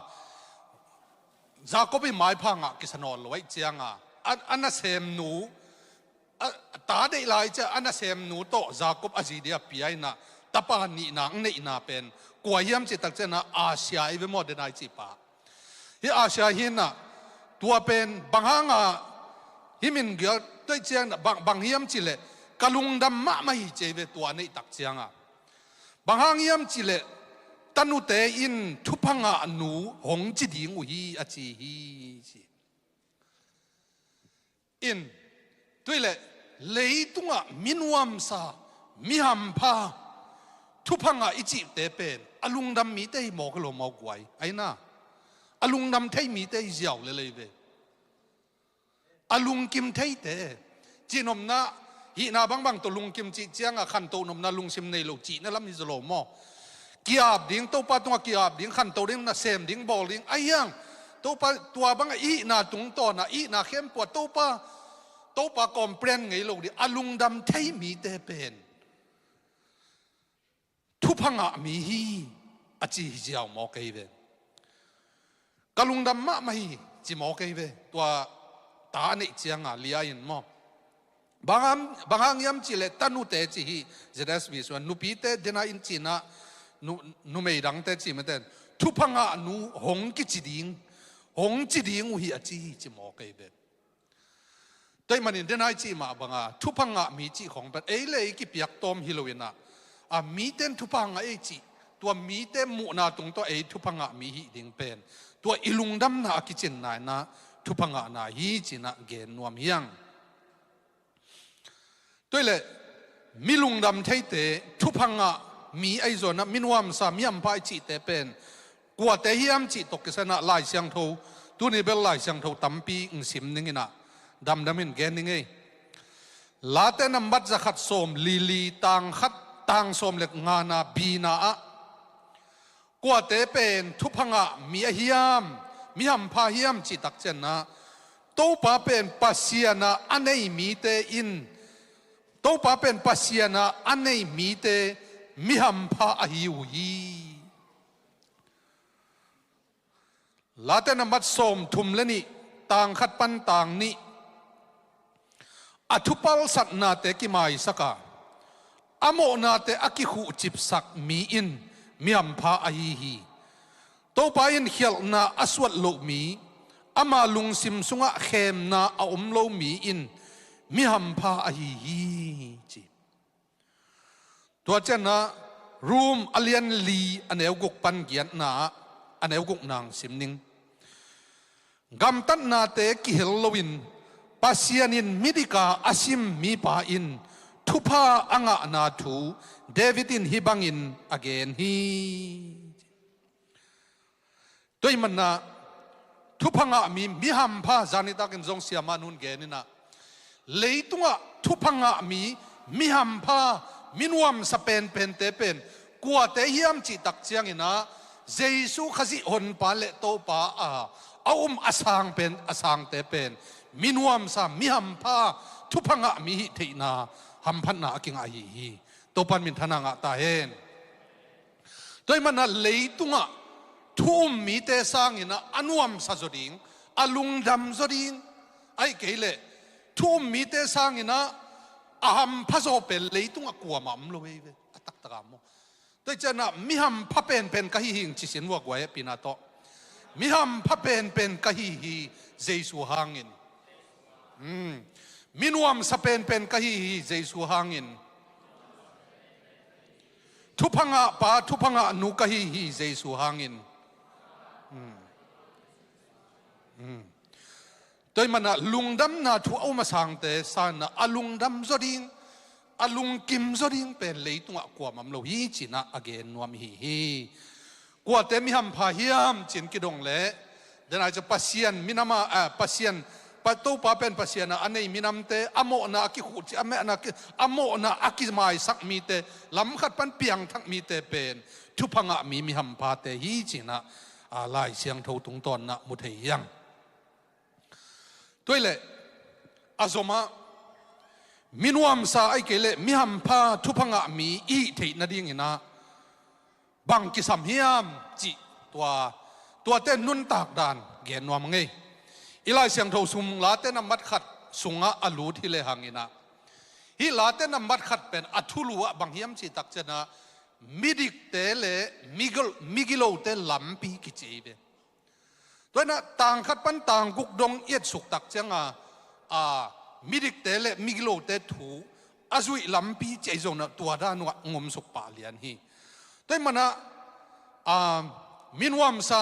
Jacob in maipha ngah kisa nawn lo ahih ciang a, a, a nasemnu, a, ta deih lai ciang a nasemnu tawh Jacob a zi dia pia in ah, tapa nihna, neihna pen kua hiam cih tak ciang a, Asia ei ve maw, dena i cih pa. Hih Asia hi in ah, tua pen bang hang a, hih min gial tua hi ciang a, bang, bang hiam cih leh, ka lungdam mahmah hi ci ei ve tua neih tak ciang a. Bang hang hiam cih leh, tanute in thupha ngah nu hong ci ding uh hi a ci hi ci. In, tua hi leh, leitungah mi nuamsa, mi hampha, thupha ngah i cihte pen a lungdam mite hi maw ka lo maw guai. Ahi na, a lungdam thei mite hi ziau lel ei ve. A lungkim theite. Cihnopna, hihna bangbang tawh lungkim cih ciang a khantoh nopna lungsim nei lo cihna lam hi zaw lo maw. Ki-ap ding, Topa tungah ki-ap ding, khanto ding, nasem ding, bawl ding. Ahi hang, Topa, tua bangah i hihna tungtawn a, i hihna khempeuh ah Topa, Topa complain ngei lo ding, a lungdam thei mite pen thupha ngah mi hi a ci hi ziau maw kei ve. Ka lungdam mahmah hi ci maw kei ve. Tua ta a neih ciang a li ah in maw. Bang hang, bang hang hiam cih leh tanute ci hi, Z S V suan, nupite dena in cihna, nu, numei dangte cih mah ten, thupha ngah nu hong kici ding, hong ci ding uh hi a ci hi ci maw kei ve. Tua ahih manin dena i cih mah bang a, thupha ngah mi cih khawng pen, ei le ei kipiak tawm hi lo in ah, a, mite in thupha ngah ei cih, tua mite muhna tungtawn ei thupha ngah mi hih ding pen, tua i lungdamna a kicinna in ah, thupha ngahna hi ci in ah gen nuam hi hang. Tua hi leh, mi lungdam theite, thupha ngah mi ahi zongin ah, mi nuamsa, mi hampha i cihte pen kuate hiam cih tawh kisai in ah Lai Siangtho, tuni bel Lai Siangtho tampi in sim ning in ah, damdam in gen ning ei. Late nambat zakhat sawm lili, tang khat, tang sawm le ngana, bina ah, kuate pen thupha ngah mi a hiam, mi hampha hiam cih tak ciang a, Topa pen Pasian a a nei mite in, Topa pen Pasian a a nei mite mi hampha ahi uh hi. Late nambat sawmthum le nih, tang khat pan tang nih. A thupalsatnate kimaisak a, a mawhnate a kikhuhcipsak mi in mi hampha ahi hi. Topa in khialhna a suat loh mi, ama lungsim sungah khemna a om lo mi in mi hampha ahi hi, ci. Tua ciangin ah Rom a lian li a neu guk pan giatna ah, a neu guk nang sim ning. Gamtatnate kihel loin Pasian in midik a a sim mipa in thupha a ngahna thu David in hih bangin a gen hi. Tua ahih manin ah thupha ngah mi, mi hampha, zan nitak in zong siamah nu'n gen in ah, leitungah thupha ngah mi, mi hampha, mi nuamsa penpente pen kuate hiam cih tak ciangin ah, Jesu Khazih Honpa le Topa a, a um a sang pen, a sangte pen mi nuamsa, mi hampha, thupha ngah mi hih theihna hamphatna a kingah ahi hi. Topa'n minthanna ngah ta hen. Tua ahih manin ah leitungah thu um mite sangin ah a nuamsa zaw ding, a lungdam zaw ding, ahih kei leh thu um mite sangin ah a hampha zaw pen leitungah kuamah om lo ei ve, a taktak ah maw. Tua ahih ciangin ah mi hampha penpen ka hi hi ing ci sin vua, guai, hehpihna tawh. Mi hampha penpen ka hi hi Jesu hangin. Hmm. Mi nuamsa penpen ka hi hi Jesu hangin. Thupha ngah pa, thupha ngah nu ka hi hi Jesu hangin. Hmm. Hmm. Tua ahih manin ah lungdamna thu a um a sangte sangin ah a lungdam zaw ding, a lungkim zaw ding pen leitungah kuamah om lo hi ci-in ah a gen nuam i hi hi. Kuate mi hampha hiam ci-in kidong leh, den ai ciang Pasian minam ah, ah, Pasian, Pa, Topa pen Pasian ah a nei minamte, a mawhna a kikhuhcih, a mawhna a ki, a mawhna a kimaisak mite, lam khat pan piangthak mite pen thupha ngah mi, mi hamphate hi ci-in ah, ah, Lai Siangtho tungtawn ah mu thei hi hang. Tua ahih leh a zom ah mi nuamsa ahih kei leh mi hampha, thupha ngah mi i hih theih nadingin ah bang kisam hiam cih tua, tuate nuntak dan gen nuam ing ei. I Lai Siangtho sung Late nambat khat sungah a lut hi lehang in ah, hih Late nambat khat pen a thulu ah bang hiam cih tak ciangin ah midikte leh migil-, migilote lampi kici ei ve. Tua ahih manin ah tang khat pan tang guk dong i etsuk tak ciangin ah, a, midikte leh migilote thu a zuih lampi ci ei zongin ah tua dan uh ah hong omsuk pah lian hi. Tua ahih manin ah, a, mi nuamsa,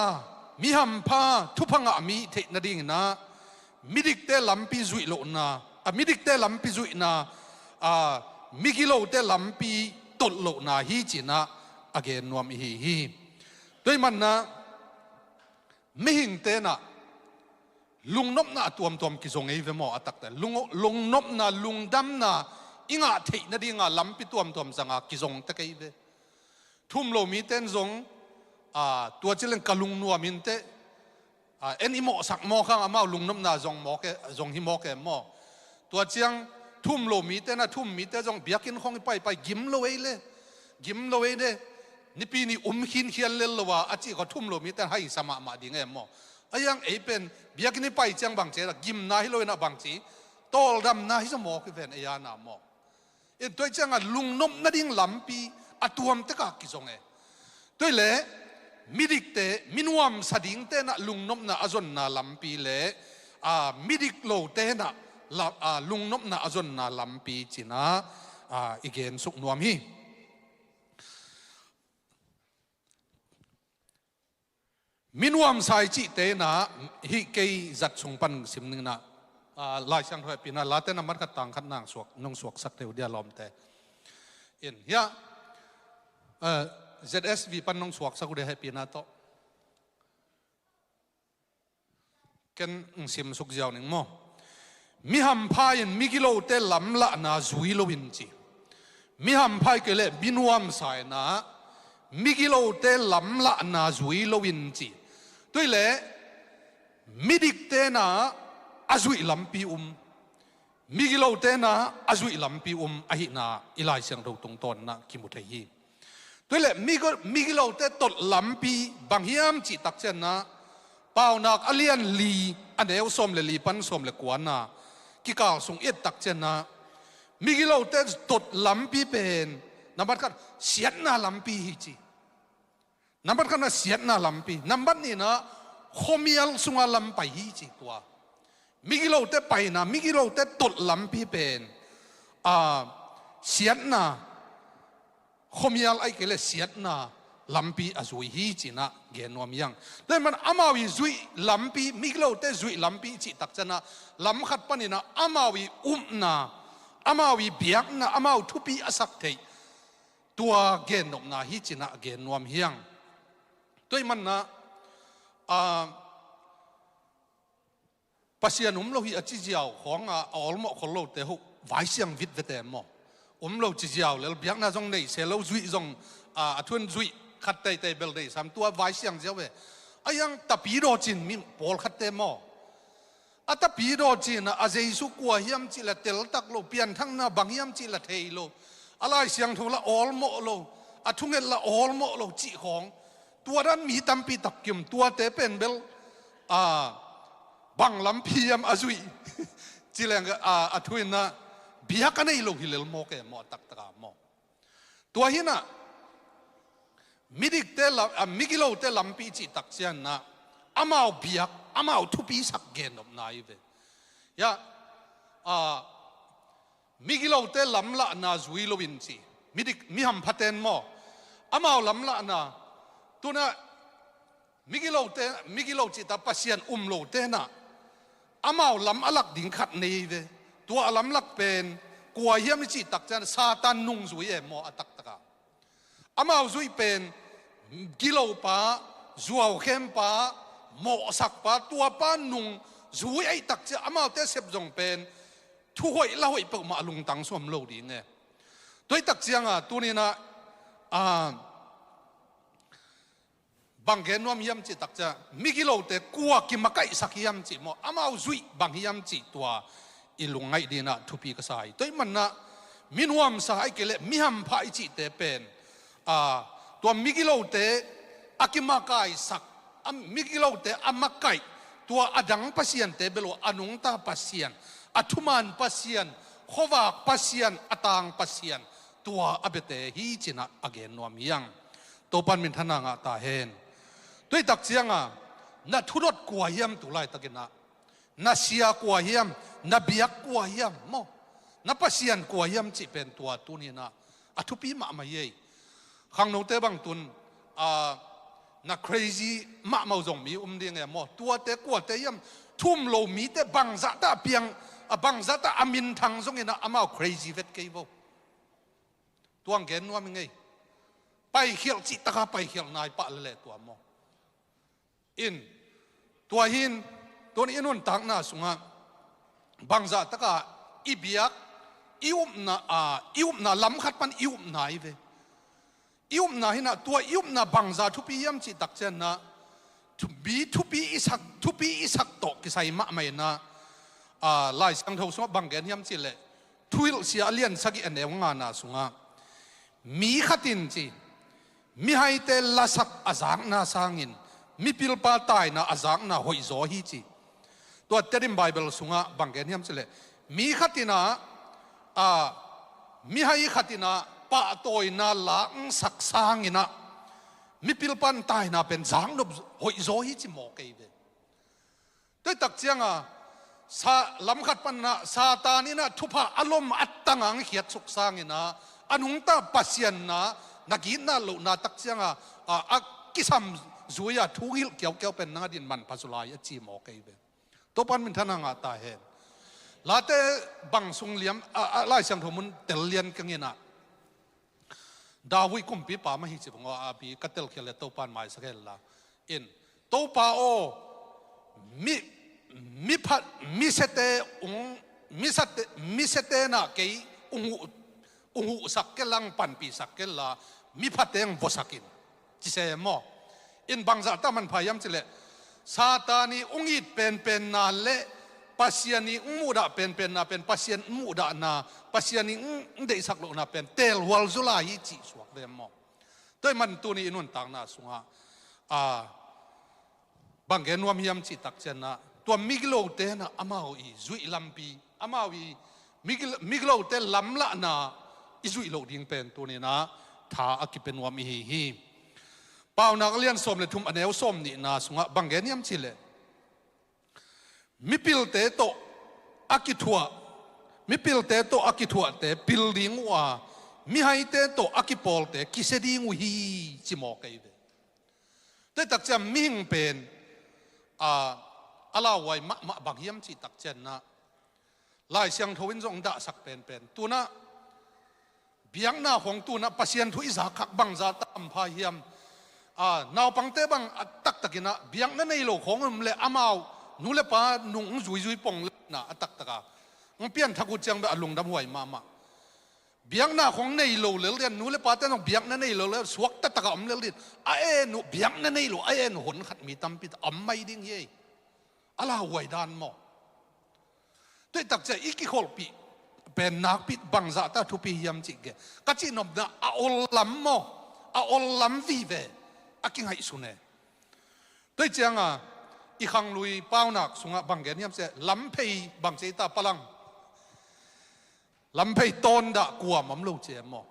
mi hampha, thupha ngah mi i hih theih nadingin ah midikte lampi zuih lohna, a, midikte lampi zuihna, a, migilote lampi tolh lohna hi ci-in ah a gen nuam i hi hi. Tua ahih manin ah mihingte in ah lungnopna a tuamtuam kizong ei ve maw, a taktak. Lung, lungnopna, lungdamna i ngah theih nadingin ah lampi tuamtuam zangin kizong tek ei ve. Thu um lo mite in zong, a, tua ci leng ka lungnuam inteh, a, en i mawhsak mawk hang, amau lungnopna zong mawk e, zong hi mawk e maw. Tua ciang thu um lo mite in ah, thu um mite zong biakinn khawng i paipai, gim lo ei leh, gim lo ei leh, Nipi ni um khinkhian lel lo a, a cih khawng thu um lo mite in haisa mahmah ding e maw. Ahih hang ei pen biakinn i pai ciang bangci, gimna hi lo in ah bangci, tawldamna hi zaw mawk hi ven, ei a na maw. In tua ahih ciangin lungnop nading lampi a tuam tek a kizong e. Tua ahih leh midikte, mi nuamsa dingte in ah lungnopna a zonna lampi leh, a, midik lote in ah la, a, lungnopna a zonna lampi ci-in ah, a, i gensuk nuam hi. Mi nuamsa i cihte in ah, hih kei zat sung pan sim ning in ah, a, Lai Siangtho hehpihna Late nambat khat tang khat nang suak, nong suaksak thei uh dia lawmte. In, hiah, a, Z S V pan nong suaksak uh dia hehpihna tawh. Ken hong simsuk ziau ning maw. Mi hampha in migilote lamlahna zui lo in ci. Mi hampha ahih kei leh mi nuamsa in ah migilote lamlahna zui lo in ci. Tua ahih leh midikte in ah a zuih lampi um, migilote in ah a zuih lampi um ahihna i Lai Siangtho tungtawn ah kimu thei hi. Tua ahih leh migi-, migilote tolh lampi bang hiam cih tak ciangin ah, Paunak a lian li, a neu sawm leh li pan sawm leh kua na kikal sung i et tak ciangin ah, migilote tolh lampi pen nambat khat siatna lampi hi ci. Nambat khat in ah siatna lampi, nambat nih in ah khuamial sungah lam pai hi ci tua. Migilote paina, migilote tolh lampi pen, a, siatna, khuamial ahih kei leh siatna lampi a zui hi ci-in ah gen nuam hi hang. Tua ahih manin amau i zuih lampi, migilote zuih lampi i cih tak ciangin ah, lam khat panin ah amau i upna, amau i biakna, amau thupi a sak theih, tua gennopna hi ci-in ah gen nuam hi hang. Tua ahih manin ah, a, Pasian um lo hi a ci ziau khawng a, a awlmawh khol lote uh vaisiang vit vete maw. Um lo ci ziau lel, biakna zong nei se lo, zuih zong, a, a thu in zuih khat teitei bel nei sam, tua vaisiang ziau ve. Ahih hang tapidaw cin mi pawlkhatte maw. A tapidaw cin a, a Jesu kua hiam cih la teltak lo, pianthakna bang hiam cih la thei lo, a Lai Siangtho la awlmawh lo, a thunget la awlmawh lo cih khawng, tua dan mi tampi tak kim, tuate pen bel, a, bang lampi hiam a zuih ci leng, a, a thu in ah biak a nei lo hi lel mawk e maw, a taktak ah maw. Tua hi in ah midikte lam, a, migilote lampi cih tak ciang in ah amau biak, amau thupi sak gen nopna hi ve. Ya, a, migilote lamlahna zui lo in ci, midik, mi hamphate in maw, amau lamlahna, tu in ah migilote, migilo cih tak Pasian um lote in ah amau lam a lak ding khat nei ve. Tua a lamlak pen kua hiam i cih tak ciang Satan nungzui e maw, a taktak ah. Amau zuih pen gilopa, zuaukhempa, mawhsakpa, tuapa nungzui ahih tak ciang amaute sep zong pen thu hoih la hoih peuhmah a lungtang suam lo ding e. Tua ahih tak ciang a, tuni in ah, a, bang gen nuam hiam cih tak ciang, migilote kua kimakaihsak hiam cih maw, amau zuih bang hiam cih tua i lungngaih ding in ah thupi ka sa hi. Tua ahih manin ah mi nuamsa ahih kei leh mi hampha i cihte pen, a, tua migilote a kimakaihsak, a, migilote a makaih, tua a dang pasiante bel lo, a nungta Pasian, a thuman Pasian, khuavak Pasian, a tang Pasian, tua a biate hi ci in ah a gen nuam hi hang. Topa'n minthanna ngah ta hen. Tua ahih tak ciang a, na thudot kua hiam tu laitak in ah, na sia kua hiam, na biak kua hiam maw, na Pasian kua hiam cih pen tua tuni in ah a thupi mahmah hi ei. Khangnote bang tun, a, na crazy mahmah uh zong mi um ding e maw. Tuate kuate hiam, thu um lo mite bangzah tah a piang, a, bangzah tah a minthang zong in ah amau crazy vet kei vo. Tua hong gen nuam ing ei. Paikhialh cih tak a paikhialh nai pah lel e tua maw. In, tua hi in, tuni i nuntakna sungah bangzah tak a i biak, i upna, a, i upna lam khat pan i upna hi ve. I upna hi in ah, tua i upna bangzah thupi hiam cih tak ciang in ah, thu-, mi thupi i sak, thupi i sak tawh kisai mahmah in ah, a, Lai Siangtho sungah bang gen hiam cih leh, Thuhilhsia a lian sagih a neu ngana sungah, mi khat in ci, mihaite lasak a zakna sangin mipilpa taina a zakna hoihzaw hi ci. Tua Tedim Bible sungah bang gen hiam cih leh, mi khat in ah, a, mihai khat in ah pahtawina laksak sangin ah mipilpa'n taina pen zaknop hoihzaw hi ci mawk ei ve. Tua ahih tak ciang a, sa, lam khat pan in ah Satan in ah thupha a lom a tang a hong khiatsuk sangin ah, a nungta Pasian na, na gitna lohna tak ciang a, a, a kisam zui a thu hilh kiaukiau pen nang a din manpha zaw lai a ci mawk ei ve. Topa'n minthanna ngah ta hen. Late bang sung liam, a, a, Lai Siangtho mun tel lian keng in ah, David kumpipa mah hi ci bang aw, a bi ka telkhial leh Topa'n maisak hen la. In, Topa aw, mi, mi phat, mi siate ung, mi siate, mi siate na kei ung uh, ung uhsak kei la, panpisak kei la, mi phate ung vuasak in, ci se maw. In bangzah tah manpha hiam cih leh, Satan i ung it penpenna le Pasian i ung muhdah penpenna pen Pasian ung muhdahna, Pasian i ung, ung deihsak lohna pen teelhual zaw lai hi cih suak ve maw. Tua ahih man tuni i nuntakna sungah, a, bang gen nuam hiam cih tak ciang ah, tua migilote na amau i zuih lampi, amau i migil-, migilote lamlahna i zuih loh ding pen tuni in ah tha a kipia nuam i hi hi. Paunak a lian sawm le thum a neu sawm nihna sungah bang gen hiam cih leh, mipilte tawh a kithuah, mipilte tawh a kithuahte pil ding uh a, mihaite tawh a kipawlte kisia ding uh hi, ci mawk ei ve. Tua ahih tak ciang mihing pen, a, a lauhuai mahmah bang hiam cih tak ciang ah, Lai Siangtho in zong dahsak penpen. Tu in ah, biakna khawng tu in ah Pasian thu i zak khak bangzah tah hampha hiam. A, naupangte bang a taktak in ah, biakna nei lo khawng um leh amau, nu le pa nung ung zuizui pong leh na a taktak a, ung pianthak uh ciang beh a lungdam huai mahmah. Biakna khawng nei lo lel ding, nu le pate zong biakna nei lo lel, suakta tak a om lel ding. A en uh, biakna nei lo, a en uh hon khat mi tampi tak a om mai ding hi ei. A lauhuai dan maw. Tua ahih tak ciang i kikholhpih pen nakpi bangzah tah thupi hiam cih gen. Ka cih nopna a ol lam maw. A ol lam vive, a kingaihsun e. Tua hi cianga i khanglui paunak sungah bang gen hiam cih leh, lamphei bang ci ta palang, lamphei tawndah kuam om lo ci e maw.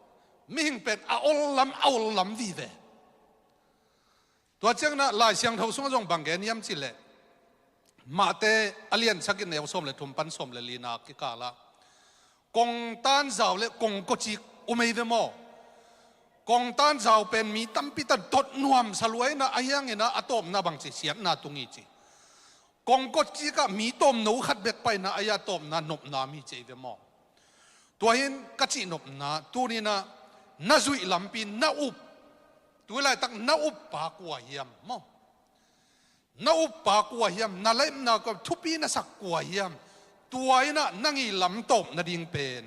Mihing pen a ol lam, a ol lam vive. Tua ciangin ah Lai Siangtho sungah zong bang gen hiam cih leh, Mate a lian sagih, neu sawm le thum pan sawm le lina kikalah kongtan zau le kongkawcik um ei ve maw. Kongtan zau pen mi tampi tan tot nuamsa lua in ah, a hiangin ah a tawpna bang ci, siatna tung hi ci. Kongkawcik ah mi tawmno khat bek pai in ah, a hia tawpna nopna om hi ci ei ve maw. Tua hi in ka cihnopna, tuni in ah na zuih lampi, na up, tu laitak na uppa kua hiam maw. Na uppa kua hiam, na lemna kua, thupi na sak kua hiam. Tua in ah nang i lam tawp nading pen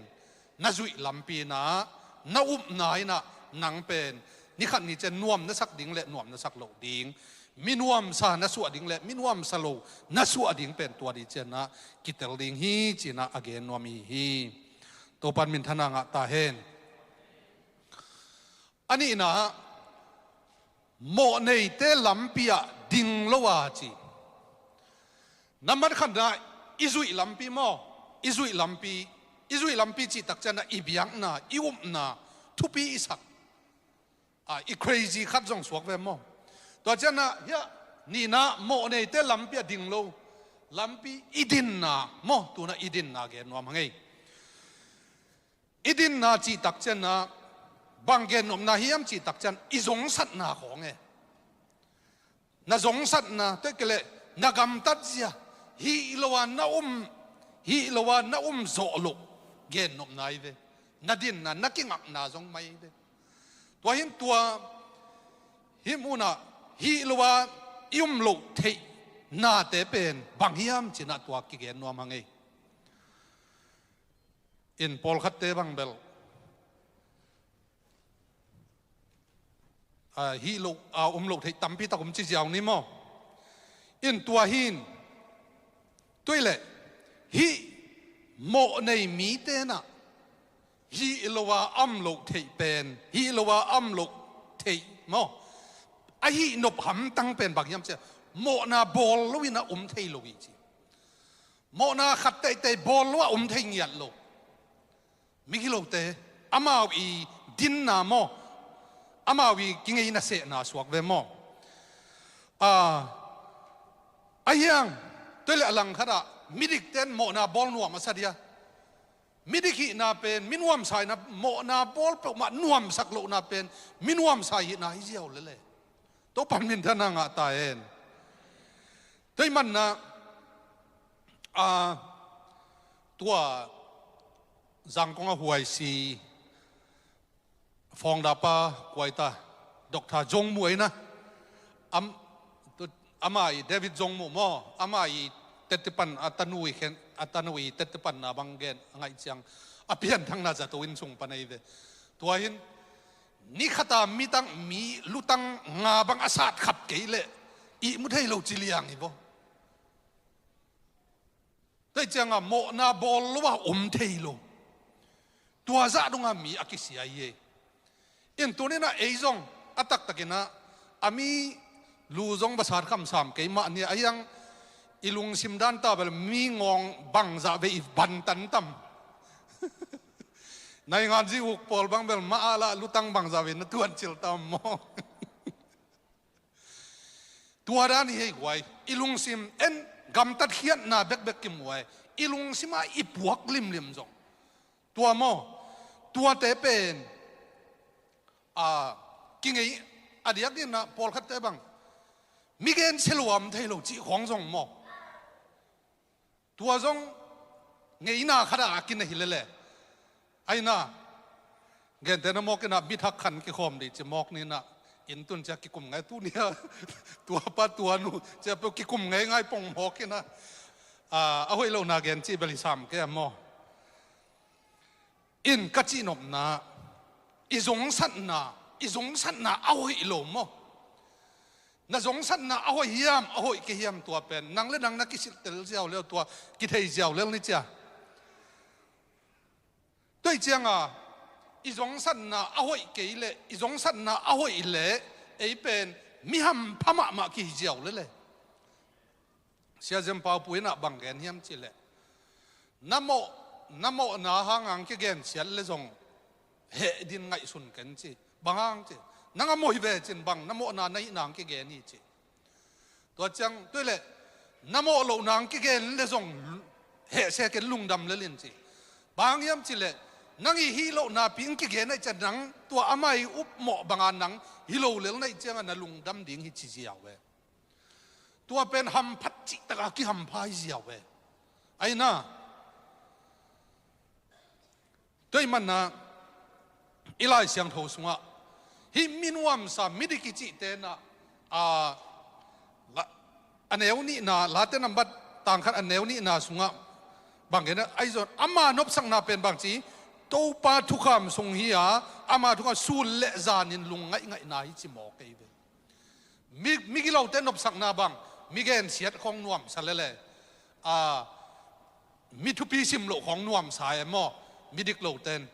na zuih lampi in ah, na upna in ah nang pen ni khat ni ciang nuam na sak ding le nuam na sak loh ding, mi nuamsa na suah ding le mi nuamsa lo na suah ding pen tua ni ciangin ah kitel ding hi ci-in ah a gen nuam hi hi. Topan minthanna ngah ta hen. A nihna, mawhneite lampi ah ding lo a ci. Nambat khatna, i zuih lampi maw, i zuih lampi, i zuih lampi cih tak ciangin ah i biakna, i upna thupi i sak, a, i crazy khat zong suak ve maw. Tua ciangin ah hiah nihna, mawhneite lampi ah ding lo, lampi i dinna maw, tu-in ah i dinna gen nuam hang ei. I dinna cih tak ciangin ah bang gen nuam na hiam cih tak ciangin i zongsatna khawng e. Na zongsatna, tua hi kei leh na gamtat zia, hih lo a na um, hih lo a na um zawh loh gen nuam na hi ve. Na dinna, na kingakna zong mai hi ve. Tua hi in tua, hih mun ah hih lo a i um loh theihnate pen bang hiam ci-in ah tua kigen nuam hang ei. In pawlkhatte bang bel, a, hih lo a um loh theih tampi tak om ci ziau ni maw. In tua hi in, tua hi leh hih mawhnei mite in ah hih lo a a um loh theih pen, hih lo a a um loh theih maw, a hih nop hamtang pen bang hiam cih leh, mawhna bawl lo in ah um thei lo hi ci. Mawhna khat teitei bawl lo a um thei ngiat lo. Migilote, amau i dinna maw, amau i kingeina sehna suak ve maw. A, a hiang, tua hi leh a langkhat ah midikte in mawhna bawl nuam a sa dia. Midik hihna pen mi nuamsa hi in ah, mawhna bawl peuhmah nuamsak lohna pen mi nuamsa hihna hi ziau lel e. Topan minthanna ngah ta hen. Tua ahih manin ah, a, tua Zangkong a huaisi founder pa kua hi ta, Doctor Zong Mu hi in ah, am, tu, amah i David Zong Mu maw, amah i tettipan, a tanu i khen, a tanu i tettipanna bang gen a ngaih ciang, a pianthakna zato inn sung pan ahi ve. Tua hi in, ni khat a mi tang, mi lutang nga bang a sat khat kei leh ihmu thei lo ci liang hi vaw. Tua hi ciangin mawhna bawl lo a um thei lo. Tua zah dong a mi a kisia hi e. In tuni in ah ei zong a taktak in ah, a mi lu zong va sat khamsam kei mah ni a, a hiang i lungsim dan ta bel mi ngawng bangzah vei i bantan tam. Naingan zi uk pawl bang bel mah a lah lutang bangzah vei na tuancil tam maw. Tua dan hi hei guai, i lungsim en gamtat khiatna bekbek kimu ai, i lungsim ah i puak limlim zong. Tua maw, tuate pen, a, kingei a diakdiak in ah pawlkhatte bang, mi gen sia lo a om thei lo cih khawng zong maw. Tua zong ngeina khat a kinei hi lel e. Ahi in ah, gente na mawk in ah, mi thak khat kikhawm dih ci mawk ni in ah, inn tun ciang kikum ngei tu ni a, tua pa tua nu ciang peuh kikum ngeingai pong mawk in ah, a, a hoih lohna gen cih bel hi sam kei a maw. In ka cihnopna, i zongsatna, i zongsatna a hoih lo maw. Na zongsatna a hoih hiam, a hoih kei hiam, tua pen nang le nang na kisilh tel ziau lel, tua kithei ziau lel ni cia. Tua hi ciangin I zongsatna a hoih kei leh, i zongsatna a hoih leh, ei pen mi hampha mahmah kihi ziau lele. Sia Zem Pau Pu in ah bang gen hiam cih leh, na mawh, na mawhna hang hang kigen siat le zong heh din ngaihsun ken ci. Bang hang ci, nang a mawh hi ve cin bang, na mawhna na hihna hang kigen hi ci. Tua ciang, tua leh, na mawh lohna hang kigen le zong heh se ken, lungdam lel in ci. Bang hang hiam cih leh, nang i hih loh napi hang kigen ahih ciang nang, tua ama i up mawh banga nang hi lo lel na hih ciangah na lungdam ding hi ci ziau e. Tua pen hamphat cihtakah kihampha hi ziau e. Aina, tua ahih manin ah, i Lai Siangtho sungah, hih mi nuamsa, midik i cihte in ah, a, la, a neu nihna, Late nambat tang khat a neu nihna sungah, bang gen a, ahi zong, ama nopsakna pen bang ci, Topa thukham sung hi a, ama thukham sun le zanin lung ngaihngaihna hi ci mawk ei ve. Mi, migilote nopsakna bang, mi gensiat khawng nuamsa lele. A, mi thupi sim loh khawng nuamsa e maw, midik lote in.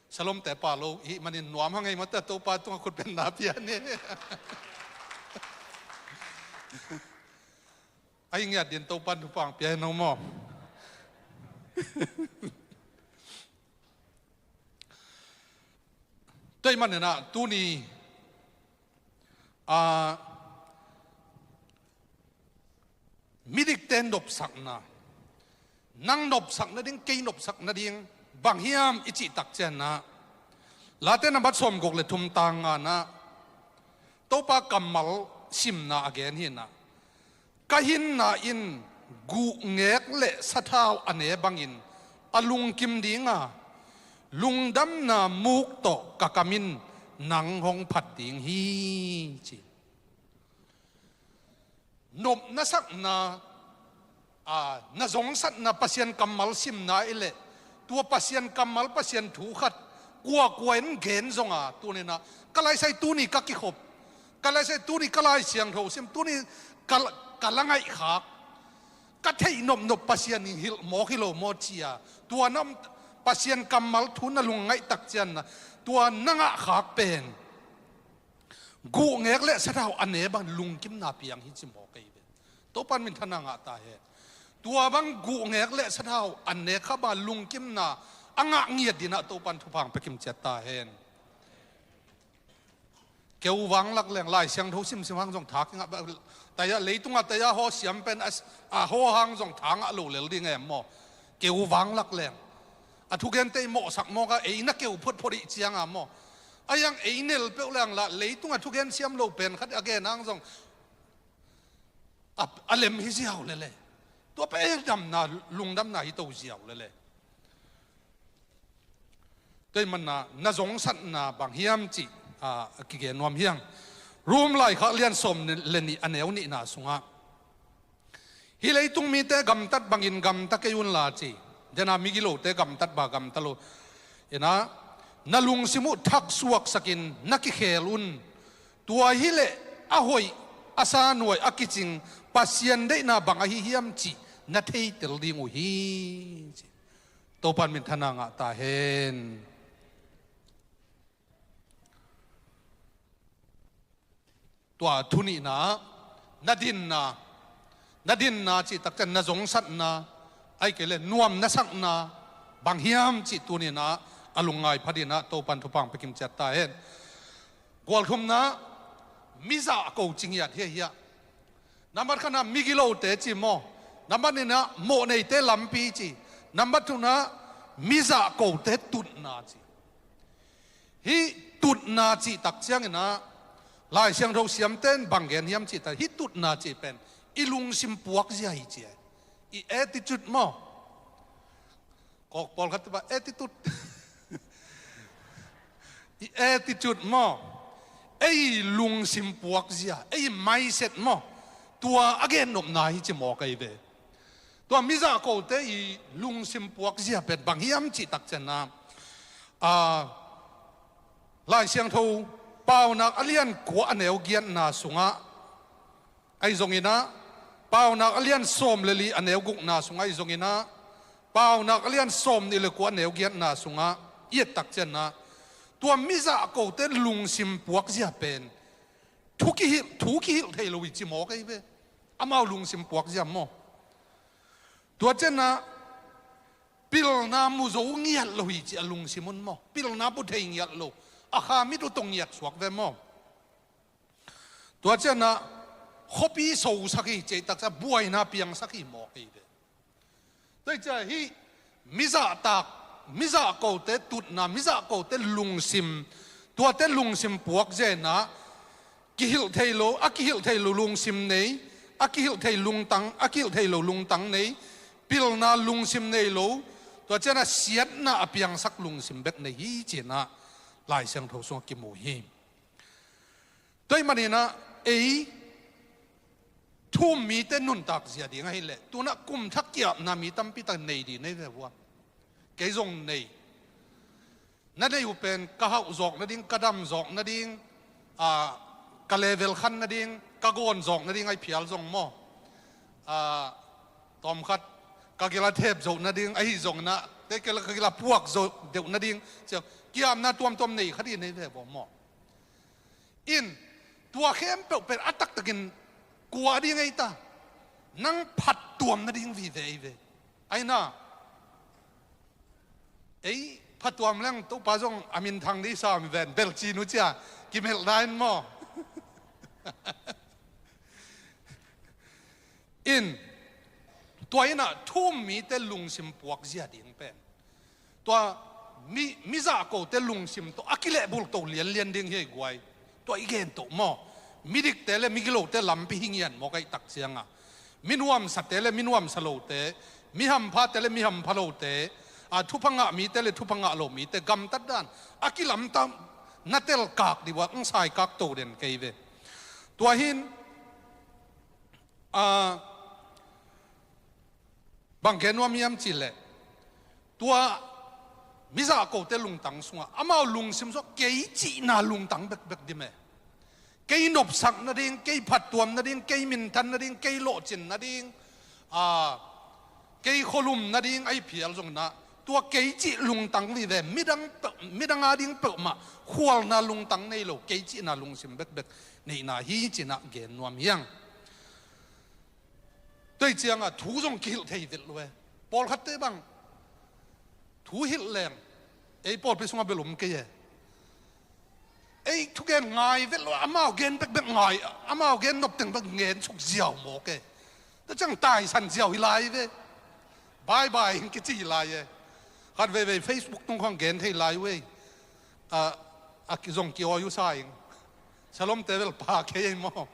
Shalom te pa lo, hih manin nuam hang ei maw te, Topa tungah khutbetna pia ni. Ahi ngiat din Topa in thupha hong pia hen aw maw. Tua ahih manin ah, tuni, a, midikte nopsakna, nang nopsak nading, kei nopsak nading, bang hiam i cih tak ciangin ah, Late nambat sawmguk le thum tang nga-ah, Topa kammal simna a gen hi in ah, ka hinna in guhngek le sathau a ne bangin a lungkim ding a, lungdamna muk tawh ka kam in nang hong phat ding hi ci. Nop na sakna, a, na zongsatna Pasian kammal simna i leh, tua Pasian kammal, Pasian thu khat kuakua in gen zonga, tuni-in ah, ka laisai tuni ka kikhop, ka laisai tuni ka Lai Siangtho sim, tuni ka, ka la ngaihkhak, ka theih nopnop Pasian in hilh mawk hi lo maw ci-a, tua na om, Pasian kammal thu na lungngaih tak ciangin ah, tua na ngahkhak pen guhngek le sathau a ne bang lungkimna piang hi ci mawk ei ve. Topa in minthanna ngah ta hen. Tua bang guhngek le sathau a ne kha bang lungkimna a ngah ngiat dingin ah Topa in thupha hong pia kimciat ta hen. Keu vang lak leng, Lai Siangtho simsim hang zong tha kingah, taya, leitungah taya haw siam pen a, a haw hang zong tha ngah lo lel ding e maw. Keu vang lak leng. A thugente i mawhsak mawk a, ei na keu photphot i hih ciangin maw, a hiang ei nel peuh leng lah, leitungah thugen siam lo pen khat a gen hang zong a, a lem hi ziau lele. Tua pen ei damna, lungdamna hi to ziau lele. Tua ahih manin ah, na zongsatna bang hiam cih, a, a kigen nuam hi hang. Rom laikhak lian sawm le nih a neu nihna sungah, hih leitung mite gamtat bangin gamta kei un la ci. Dena migilote gamtat bang gamta lo. Ina, na lungsim uh thaksuaksakin na kikhel un. Tua hileh a hoih, a sa nuai, a kicing, Pasian deihna bang ahi hiam cih na theitel ding uh hi ci. Topa in minthanna ngah ta hen. Tua thu nihna, na dinna, na dinna cih tak ciang na zongsatna, ahih kei leh nuam na sakna bang hiam cih tuni-in ah a lungngai pha dingin ah Topa in thupha hong pia kimciat ta hen. Gualthumna, mizah ko ci ngiat hi a, hi a. Nambat khatna migilote ci maw. Nambat nihna mawhneite lampi ci. Nambat thumna mizah kote tutna ci. Hih tutna cih tak ciangin ah, Lai Siangtho siamte in bang gen hiam cih tak, hih tutna cih pen i lungsim puakzia hi ci e. I attitude maw. Kawk pawlkhat tawh attitude. I attitude maw. Ei lungsim puakzia, ei mindset maw. Tua a gennopna hi ci mawk ei ve. Tua mizah kote i lungsim puakzia pen bang hiam cih tak ciangin ah, a, Lai Siangtho Paunak a lian kua a neu giatna sungah, ahi zongin ah, Paunak a lian sawm le li a neu gukna sungah, ahi zongin ah, Paunak a lian sawm nih le kua a neu giatna sungah i et tak ciangin ah, Tua mizahkote lungsim puakzia pen thu kihilh, thu kihilh thei lo hi ci mawk ei ve. Amau lungsim puakzia maw? Tua cianah pilna mu zo ngiat lo hi ci a lungsim un maw? Pilna mu thei ngiat lo, a kha mit uh tawh ngiat suak ve maw? Tua cianah khuapi sosak hi ci a, taksa buaina piangsak hi mawk ei ve. Tua hi ciah hih mizahtak, mizahkote tutna, mizahkote lungsim, tuate lungsim puakzia inah kihilh thei lo, a kihilh thei lo lungsim nei, a kihilh thei lungtang, a kihilh thei lo lungtang nei, pilna lungsim nei lo, tua cianah siatna a piangsak lungsim bek nei hi cinah Lai Siangtho sungah kimu hi. Tua ahih maninah ei thu-um mite nuntak zia ding ahileh tunah kum thak ki-apna mi tampi tak nei ding nei ve vua. Kei zong nei. Na nei uh pen ka hauh zawk nading, ka dam zawk nading, a, ka level khan nading, ka gawn zawk nading ahi phial zong maw? A, tawmkhat ka gila thep zoh nading ahi zong inah, te kela ka gila puak zoh deuh nading, cia ki-apna tuamtuam nei kha ding nei ve vua maw? In, tua khempeuh pen a taktakin kua ding ei ta? Nang phattuam nading vive ei ve. Aina, ei phattuam leng Topa zong a minthang dei sam ven, belcin uh cia kimelh dain maw? In, tua inah thu-um mite lungsim puakzia ding pen tua mi, mizahkote lungsim tawh a kilehbulto lianlian ding hi ei guai. Tua i gen tawh maw? Midikte le migilote lampi hi ngian mawk ahih tak cianga, minuamsate le minuamsa lote, mihamphate le mihampha lote, a, thupha ngah mite le thupha ngah lo mite gamtat dan a kilamtang na telkak dih vua, ang saikak to den kei ve. Tua hin, a, bang gen nuam hiam cihleh, tua mizahkote lungtang sungah amau lungsim sungah kei cihna lungtang bekbek dih meh. Kei nopsak nading, kei phattuam nading, kei minthan nading, kei lawhcin nading, a, kei khualum nading ahi phial zong inah tua kei cih lungtang vive, midang peuh, midang a ding peuhmah khualna lungtang nei lo, kei cihna lungsim bekbek neihna hi cinah gen nuam hiang. Tua hi cianga thu zong kihilh thei vet lo e. Pawlkhatte bang thu hilh leng ei pawlpi sungah bel um kei e. Ei thugen ngai vet lo, amau gen bekbek ngai, amau gen nopteng bek gen suk ziau mawk e. Tua ciang taisan ziau hi lai ve. Bye bye hing kici hi lai e. Khat veivei Facebook tung khawng gen thei lai uh ei. A, a ki zong ki-awi uh sa ing. Salomte bel pa kei ei maw?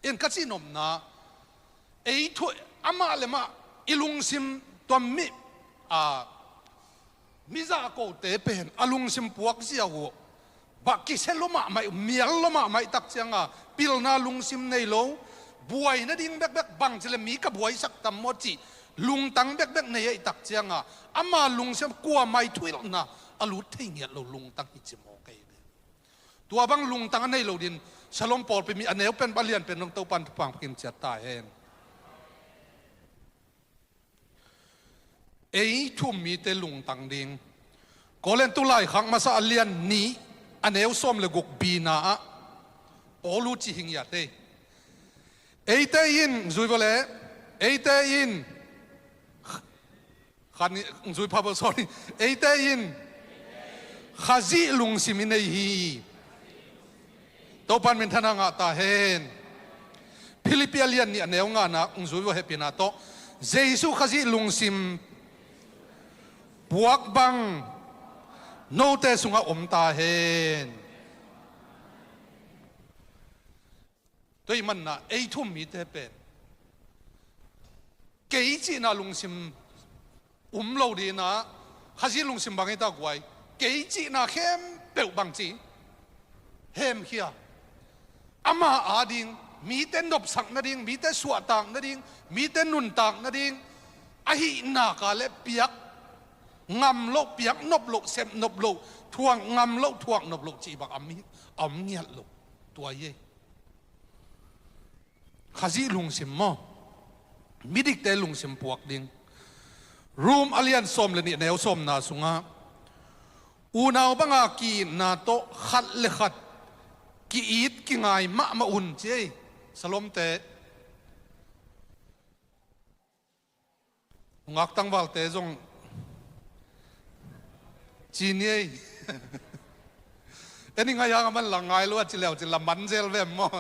In ka cihnopna, ei thu, amah le mah i lungsim tua mi, a, mizahkote pen a lungsim puakzia uh bah kisia lua mahmah, mial lua mahmah i tak cianga pilna lungsim nei lo, buai nading bekbek bangci le mi ka buaisak tam maw cih lungtang bekbek nei ahih tak cianga ama lungsim kuamah i thuhilhna a lut thei ngiat lo lungtang hi ci mawk ei ve. Tua bang lungtang a nei lo din Salom pawlpi mi a neu pen a lian pen dong Topan thupha hong pia ciat ta hen. Ei thu-um mite lungtang ding. Korintu laikhak masa a lian nih a neu sawm le guk bina ah Paul uh ci hi ngiat ei. Eite in, zui vawh le, eite in, khan zui pha vawh, sorry. Eite in Khazih lungsim i nei hi. Topan minthanna ngah ta hen. Philippi a lian nih a neu ngana, ung zui vawh hehpihna tawh. Jesu Khazih lungsim puak bang note sungah om ta hen. Tua ahih manin ei thu-um mite pen kei cihna lungsim um lo dingin, Khazih lungsim bang hi ta guai, kei cihna khempeuh bangci hemkhia, ama ading, mite nopsak nading, mite suahtak nading, mite nuntak nading, ahih nak leh piak ngam loh, piak nop loh, sep nop loh, thuak ngam loh, thuak nop loh cih bang a om, a om ngiat loh. Tua hi ei. Khazih lungsim maw? Midikte lungsim puak ding. Rom a lian sawm le nih a neu sawmna sungah, Unau banga ki-itna tawh khat le khat ki-it kingai mahmah un ci ei. Salomte, nungak tangvalte zong ci ni ei. En i ngai hang a man la ngai lua ci leu ci la man zel ve maw?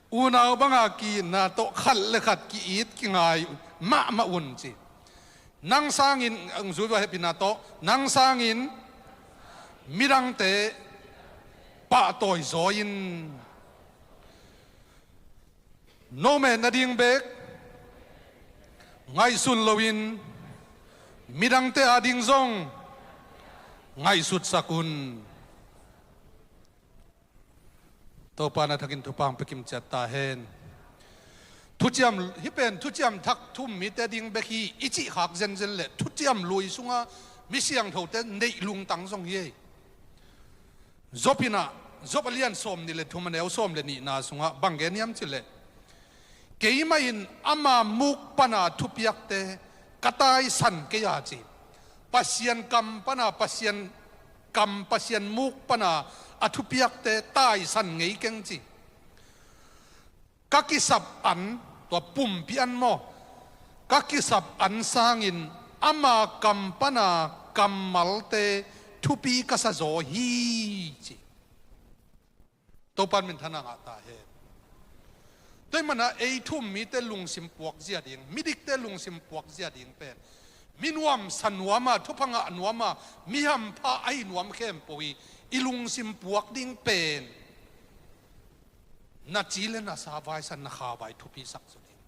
Unau banga ki-itna tawh khat le khat ki-it kingai mahmah un ci. Nang sangin, ang zui va hepina tawh, nang sangin midangte pahtawi zaw in. Note nading bek ngaihsun loin midangte ading zong ngaihsutsak un. Topa na thakin thupha hong pia kimciat ta hen. Thuciam, hih pen thuciam thak thu-um mite ding bek hi i cih khak zenzen leh thuciam lui sunga mi siangthote neih lungtang zong hi ei. Job in ah, Job a lian sawm nih le thum a neu sawm le nihna sungah bang gen hiam cih leh, keimah in ama muk pana thupiakte ka taisan kei a ci. Pasian kam pana, Pasian kam, Pasian muk pana a thupiakte taisan ngei keng ci. Ka kisap an, tua pumpi an maw, ka kisap an sangin ama kam pana kammalte thupi ka sa zaw hi ci. Topan minthanna ngah ta hen. Tua ahih manin ei thu-um mite lungsim puak zia ding, midikte lungsim puak zia ding pen, mi nuamsa nuama, thupha ngah nuama, mi hampha ahi nuam khempeuh hi. I lungsim puak ding pen na ci le na sa vaisan, na kha vai thupisak zaw ding.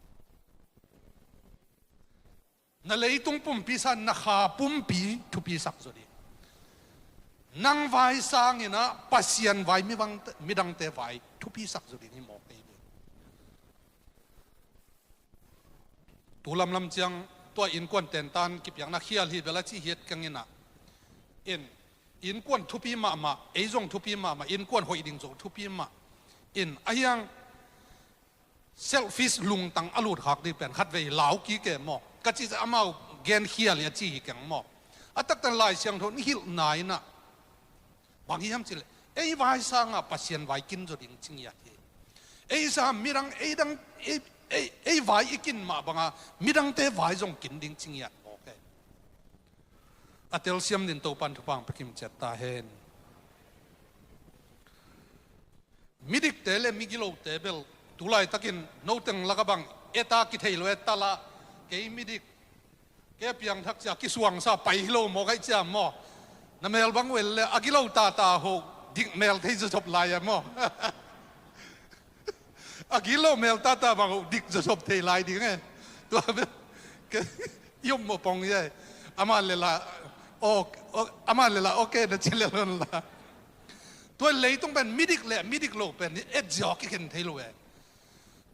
Na leitung pumpi sa, na kha pumpi thupisak zaw ding. Nang vai sangin ah Pasian vai, mi bang, midangte vai thupisak zaw ding hi mawk ei ve. Tu lamlam ciang tua innkuan tentan kipiakna khial hi bel a ci hiat keng in ah. In, innkuan thupi mahmah, ei zong thupi mahmah, innkuan hoih ding zong thupi mah. In, a hiang selfish lungtang a lut khak ding pen khatvei lau kik e maw. Ka cih ciang amau gen khial hi a ci hi keng maw. A taktak Lai Siangtho in hilhna in ah bang hiam cih leh, ei vai sangah Pasian vai kin zaw ding ci ngiat hi. Ei sa midang, ei dang, ei, ei, ei vai i kin mah banga midangte vai zong kin ding ci ngiat mawk e. A telsiam dingin Topan thupha hong pia kimciat ta hen. Midikte le migilote bel tu laitakin noteng lakah bang et a kithei lo e, ta lah, kei midik, kei a piangthak cia kisuangsa pai hi lo maw, kaih cia maw. Na mel bang uh en le a gilo tata ho dik mel thei zawzop lai a maw. A gilo mel tata bang ho dik zawzop thei lai ding e. Tua bel kei i om mawh pong hi e. Aman le la, ok, ok, aman le la, ok na ci le lon la. Tua leitung pen midik le midik lo pen hi et ziau a kikhen thei lo e.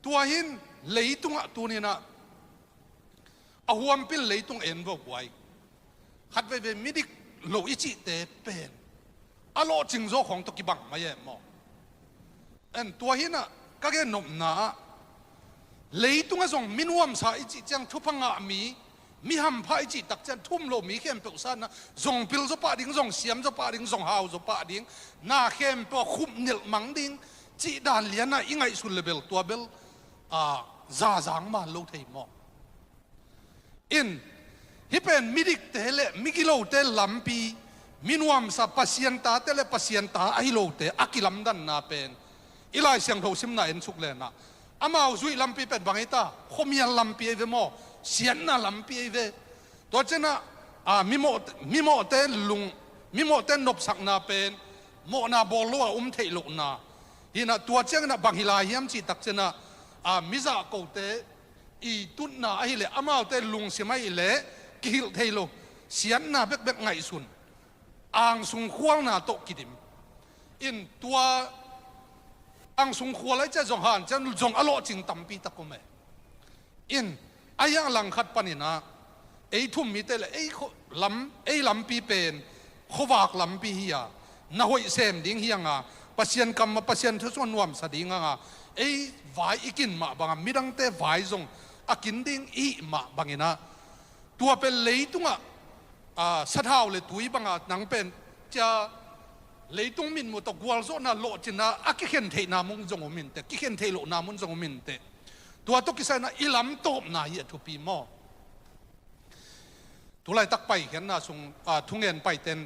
Tua hin leitungah tuninah a huampil leitung en vo buai. Khat veivei midik lo i cihte pen a lawhcing zaw khawng tawh kibang mai e maw. En, tua hinah ka gennopna ah leitungah zong mi nuamsa i cih ciang thupha ngah mi, mi hampha i cih tak ciang thu-um lo mi khempeuh sanah zong pil zaw pah ding, zong siam zaw pah ding, zong hau zaw pah ding, na khempeuh a khupnilh mang ding cih dan lianah i ngaihsun le bel tua bel, a, zazang man lo thei maw. In, hih pen midikte le migilote lampi, mi nuamsa Pasian tate le Pasian ta ahi lote a kilamdanna pen i Lai Siangtho simna en suk lenah amau zuih lampi pen bang hi ta, khuamial lampi ahi ve maw, siatna lampi ahi ve. Tua cianah, a, mimawh, mimawhte lung, mimawhte nopsakna pen mawhna bawl lo a um theih lohna. Hinah tua cianginah bang hi lai hiam cih tak cianah, a, mizah kote i tutna ahileh, amaute lungsim ahileh kihilh thei lo, siatna bekbek ngaihsun, angsung khualna tawh kidim. In, tua angsung khual ahi ciah zong hanciam zong a lawhcing tampi tak om e. In, a hiang langkhat paninah ei thu-um mite le ei kho-, lam, ei lampi pen khuavak lampi hi a, na hoih sem ding hi anga, Pasian kam mah, Pasian thu sungah nuamsa ding anga, ei vai i kin mah banga midangte vai zong a kin ding i hih mah banginah Tua pen leitungah, ah, sathau le tui banga nang pen cia leitung mitmuh tawh gualzawhna lawhcinna a kikhen theihna mun zong om inteh, kikhen theih lohna mun zong om inteh. Tua tawh kisai inah i lamtawpna hi a thupi maw? Tulaitak paikhiatna sung, ah, thungen paiten,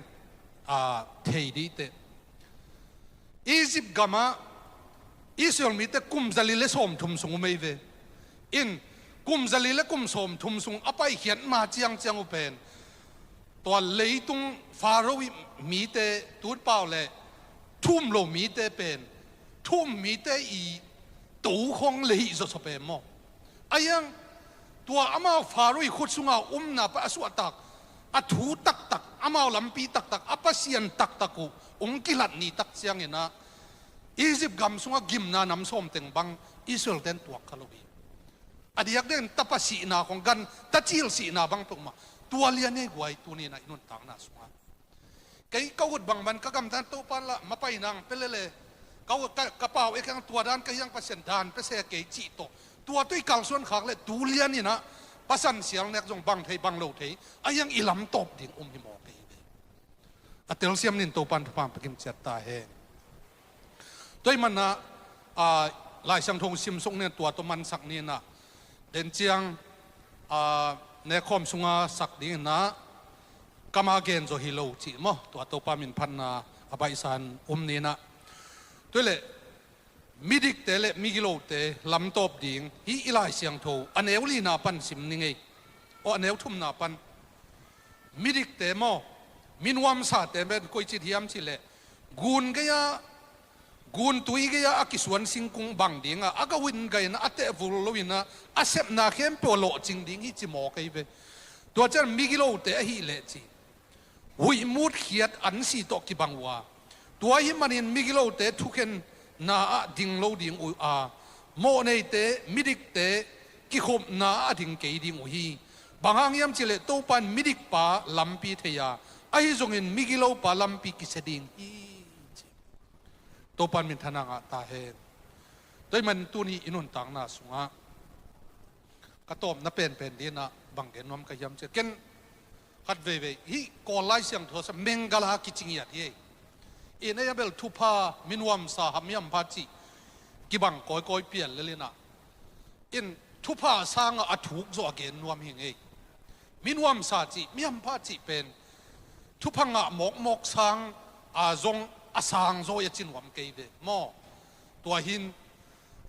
ah, thei dih teh. Egypt gamah Israel mite kum zali le sawmthum sung um ei ve. In, kum zali le kum sawmthum sung a paikhiat ma ciangciang uh pen tua leitung Pharaoh ih mite, tut pau le thu um lo mite pen thu um mite ih tokhong le hih zawsaw pen maw? Ahi hang tua amau Pharaoh ih khut sunga umna pa a suahtak, a thu taktak, amau lampi taktak, a pasian taktak uh hong kilat ni tak cianginah Egypt gam sungah gimna nam sawm teng bang Israel ten tuak kha lo hi. A diakdiakin tapa sihna khong, gan tacil sihna bang peuhmah tua lian ei guai tuninah i nuntakna sungah. Kei ka ut bangban ka gamtan Topan lah mapai nang pe lele. Ka ut ka, ka pau ek hang tua dan ka hiang Pasian dan pe se kei cih tawh tua tui kalsuan khak le tu lianinah pasan sial nek zong bang thei bang lo thei a hiang i lamtawp ding um hi maw kei ve. A telsiam nin Topan thupha pia kim ciat ta hen. Tua ih manah, ah, Lai Siangtho sim suk nin tua tawh mansak ninah den ciang, ah, nekkhawm sunga sak dinginah kama gen zaw hi lo cih maw? Tua Topa min phatna a baihsan um ninah. Tua leh midikte le migilote lamtawp ding hi i Lai Siangtho a neu lina pan sim ni ngei. Aw, a neu thumna pan midikte maw, minuamsate pen koici hiam cihleh gun gei-ah, gun tui gei-ah a kisuan singkung bang dingah a gawin gainah a tehvul loinah a sepna khempeuh a lawhcing ding hi ci maw kei ve. Tua cian migilote ahileh ci huih mutkhiat an si tawh kibang uh a, tua ahih manin migilote thukhenna ah ding lo ding uh a, mawhneite midikte kikhopna ah a ding kei ding uh hi. Bang hang hiam cihleh Topa in midikpa lampi thei a, ahi zongin migilopa lampi kisia ding hi ci. Topa in minthanna ngah ta hen. Tua ih man tuni i nuntakna sungah ka tawpna penpen dinah bang gen nuam ka hiam ciah ken khat veivei hih Kawl Lai Siangtho sa Mengala kici ngiat hi ei. In ei a bel thupha, minuamsa, ha, mihampha cih kibang kawikawi pial lelinah in thupha sangah a thuk zawh a gen nuam hi ngei. Minuamsa cih, mihampha cih pen thupha ngah mawkmawk sang a zong a sang zaw a ci nuam kei ve maw? Tua hin,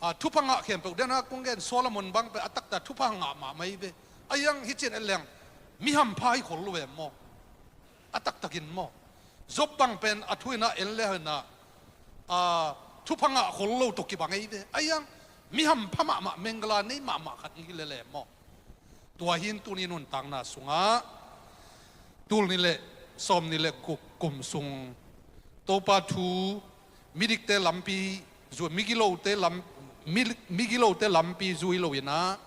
a, thupha ngah khempeuh dena kong gen Solomon bang pen a takta thupha ngah mahmah hi ve. A hiang hicin en leng mihampha hi khol lo ve maw? A taktakin maw? Job bang pen a thu inah en le hinah, a, thupha ngah khol lo tawh kibang hi ve. A hiang mihampha mahmah Mengala nei mahmah khat hi lele maw? Tua hin tuni nuntakna sungah tul nih le sawm nih le guk kum sung Topa thu midikte lampi zui, migilote lam, mi, migilote lampi zui loinah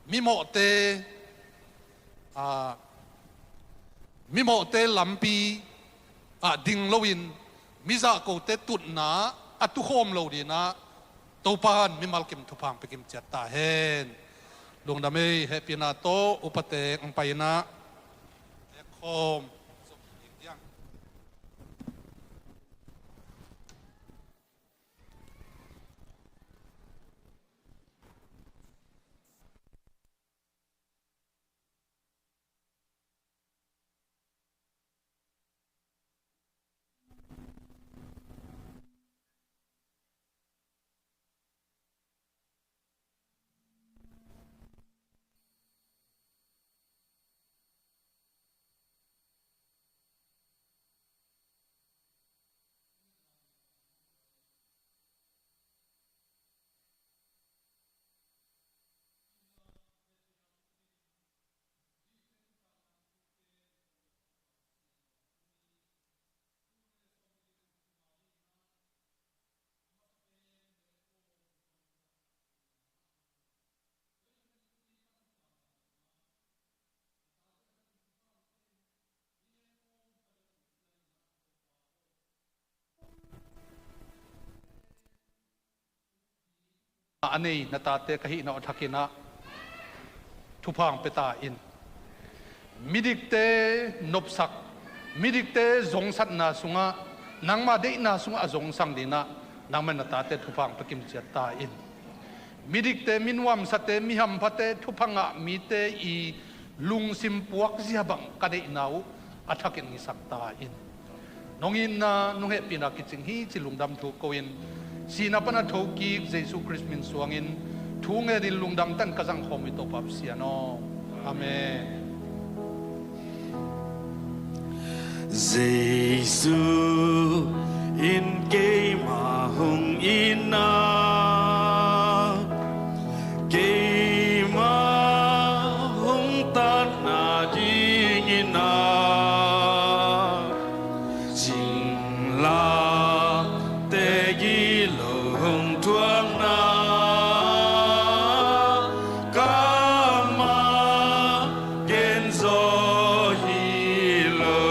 mimawhte, a, mimawhte lampi ah ding loin mizahkote tutna a tukhawm lo dinah Topa in mimal kim thupha pia kim ciat ta hen. Lungdam ei, hehpihna tawh upate ang painah khawm. A nei na tate ka hihna aw thakinah thupha pia ta in. Midikte nopsak, midikte zongsatna sungah, nangma deihna sungah a zongsang dinah nangma na tate thupha hong pia kimciat ta in. Midikte, minuamsate, mihamphate, thupha ngah mite i lungsim puakzia bang ka deihna uh a thakin hong hisak ta in. Nong itna, nong hehpihna kicing hi ci lungdam thu ko in, sihna pana thokik Jesu Khrist min suangin thu ngenin lungdam tan ka zangkhawm uh hi Topa Pasian aw. Amen. Jesu in keima hong itna, keima hong tatna dingin a, singlamteh gilo hong thuakna, kammal genzaw hi lo.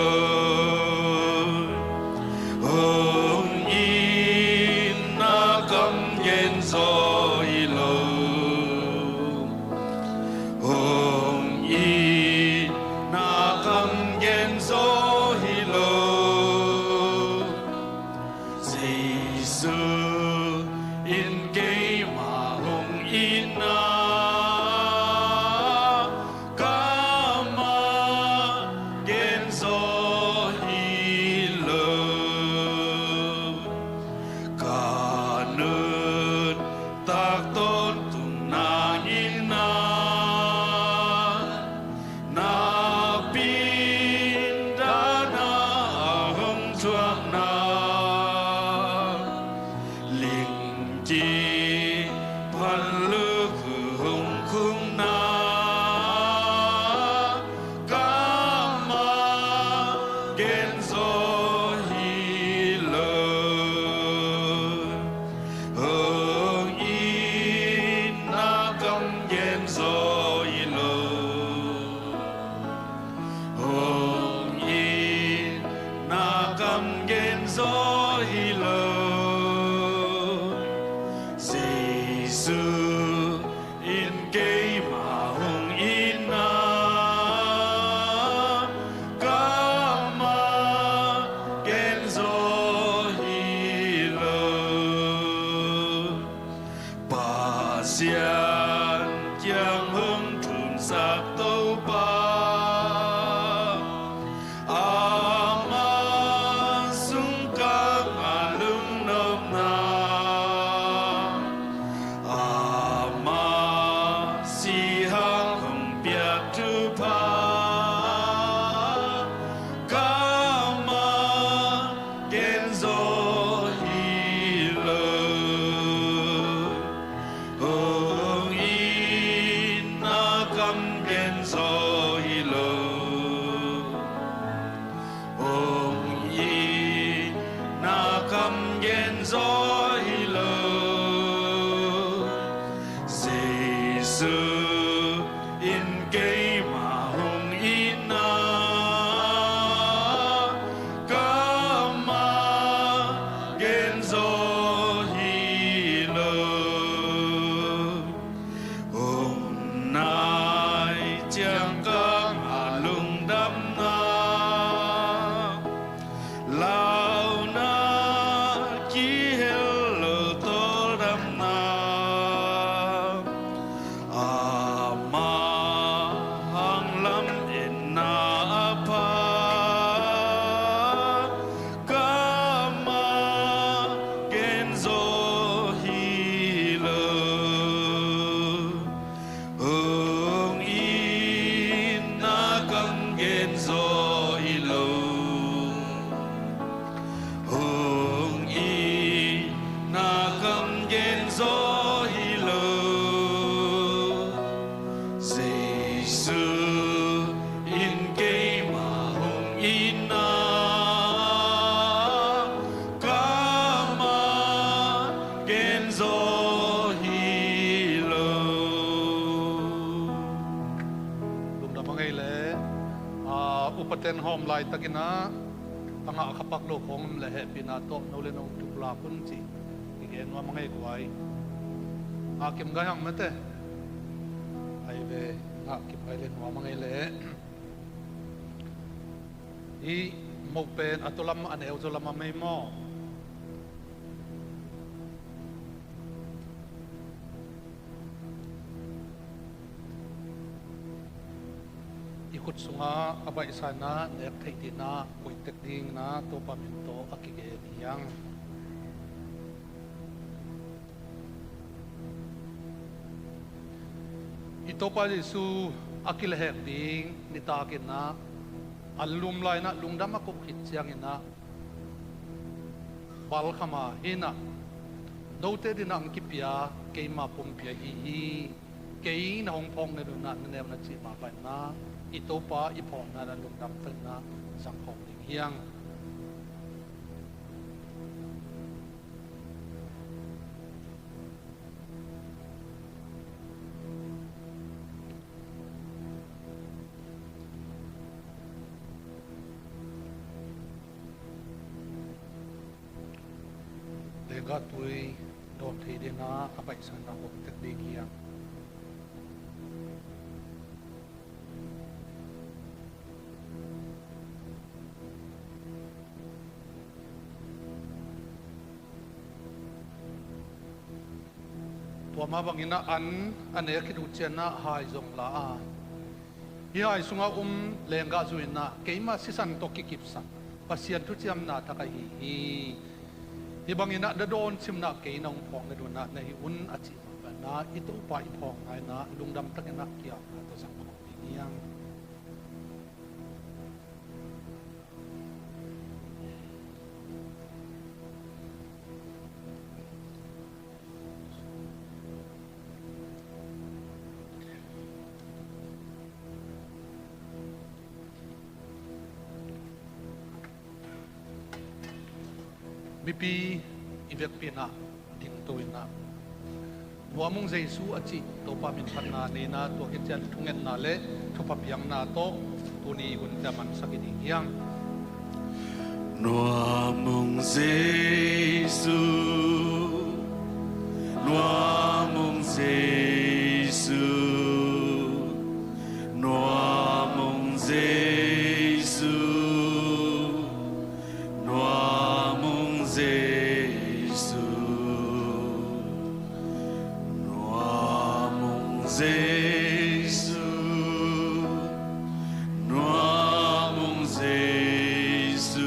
Hong itna kam genzaw hi lo. Hong itna kam genzaw hi lo. Jesu in keima hong itna, kammal genzaw hi lo. Ka nuntak tawntung nangin a, nakpi in dahna a hong thuakna, lingki phan luk uh hong khukna, kammal genzaw hi lo. Hong itna kam genzaw hi lo. Hong itna kam genzaw hi lo. Jesu in keima hong itna, kammal genzaw hi lo. Pasian kiang hong thunsak Topa, ama sungkang a lungnopna, ama sihang hong piak thupha, kammal genzaw hi lo. Hong itna kam genzaw hi lo. Hong itna kam genzaw hi lo. Jesu in keima hong itna, kammal genzaw hi lo. Hong nai ciangkang a lungdamna, launa kihel lo tawldamna, ama hang lametna a pha, kammal genzaw hi lo. Hong itna kam genzaw hi lo. Hong itna kam genzaw hi lo. Jesu in keima hong itna, kammal genzaw hi lo. Lungdam a ngei leh, a, upaten hawm laitakin ah, a ngah khapak lo khawng om leh hehpihna tawh no le no tuplak un cih i gen nuam a ngei guai. Ngah kim gai hang mate. Ai ve, ngah kim gai le nuam a ngei leh. Hih moh pen a tua lam a neu zaw lam a mei maw? I khut sungah a baihsa in ah nek theih dingin ah koih tek dingin ah Topa min tawh a kigen hi hang. I Topa Jesuh a kilehhek ding nitakin ah a lum lai-in ah lungdam a koh khit ciangin ah, balkham a, hih in ah note dingin ah hong kipia keima pumpi ahi hi. Kei na hong phawk nadingin ah na neu na cih mah bangin ah i Topa i phawkna in ah lungdam takin ah zang khawm ding hi hang. Lenggah tui dawn thei dingin ah a baihsa in ah hawm tek ding hi hang. Tua mah bangin ah an a nek khit uh ciangin ah hai zong la a, hih hai sungah um lenggah zu in ah keima sisan tawh kikipsak Pasian thuciamna thak ahi hi. Hih bangin ah na dawn cimna kei na hong phawk nadingin ah na hih un a cih bangin ah i Topa i phawkna in ah lungdam takin ah kiamna tawh zang khawm ding hi hang. Mipi i vekpi in ah dingto in ah, Nuam ung Jesu a cih Topa min phatna nei in ah, tua khit ciang thungetna le thupha piakna tawh tuni hunte a mansak i ding hi hang. Nuam ung Jesu, nuam ung Jesu, nuam ung Jesu, nuam ung Jesu, nuam ung Jesu, nuam ung Jesu,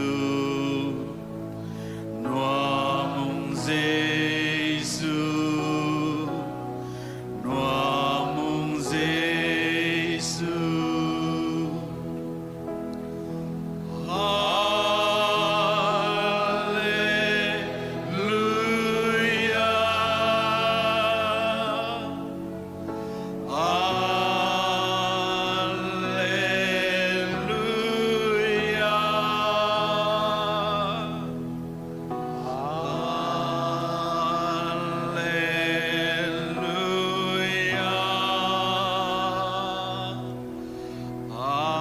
nuam ung Jesu, nuam ung Jesu. Halleluia. Halleluia. Halleluia. Halleluia.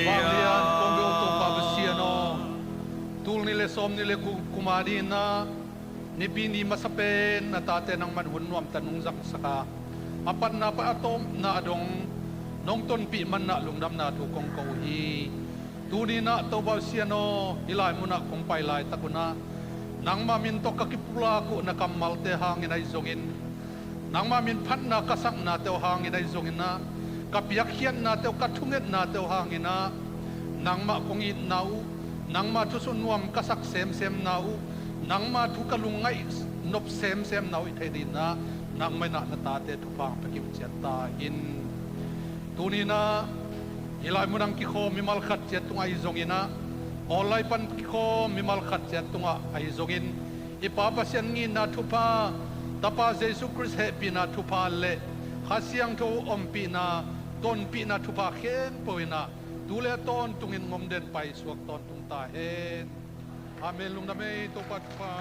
Vanglian kong biak Topa Pasian aw, tul nih le sawm nih le guk kum a dingin ah Nipi ni masa pen na tate nangman hun nuamtakin nong zangsak a, a patna pan a tawpna a dong nong tonpih manin ah lungdamna thu kong ko uh hi. Tuni-in ah Topa Pasian aw, hih lai munah kong pai laitak un ah nangmah min tawh ka kipulak uh na kammalte hangin ahi zongin, nangmah min phatna ka saknate uh hangin ahi zongin ah, ka piakkhiatnate uh, ka thungetnate uh hangin ah, nangmah kong itna uh, nangmah thusuh nuam ka sak semsemna uh, nangmah thu ka lungngaih nop semsemna uh i theih dingin ah, nangmah in ah na tate thupha hong pia kim ciat ta in. Tuni-in ah hih lai munah kikhawm mimal khat ciat tungah ahi zongin ah, online pan kikhawm mimal khat ciat tungah ahi zongin, i Pa Pasian itna thupha, Tapa Jesu Khrist hehpihna thupha le Kha Siangtho ompihna, tonpihna thupha khempeuh in ah tu le a tawntungin ngom den paisuak tawntung ta hen. Amen. Lungdam ei, Topa thupha.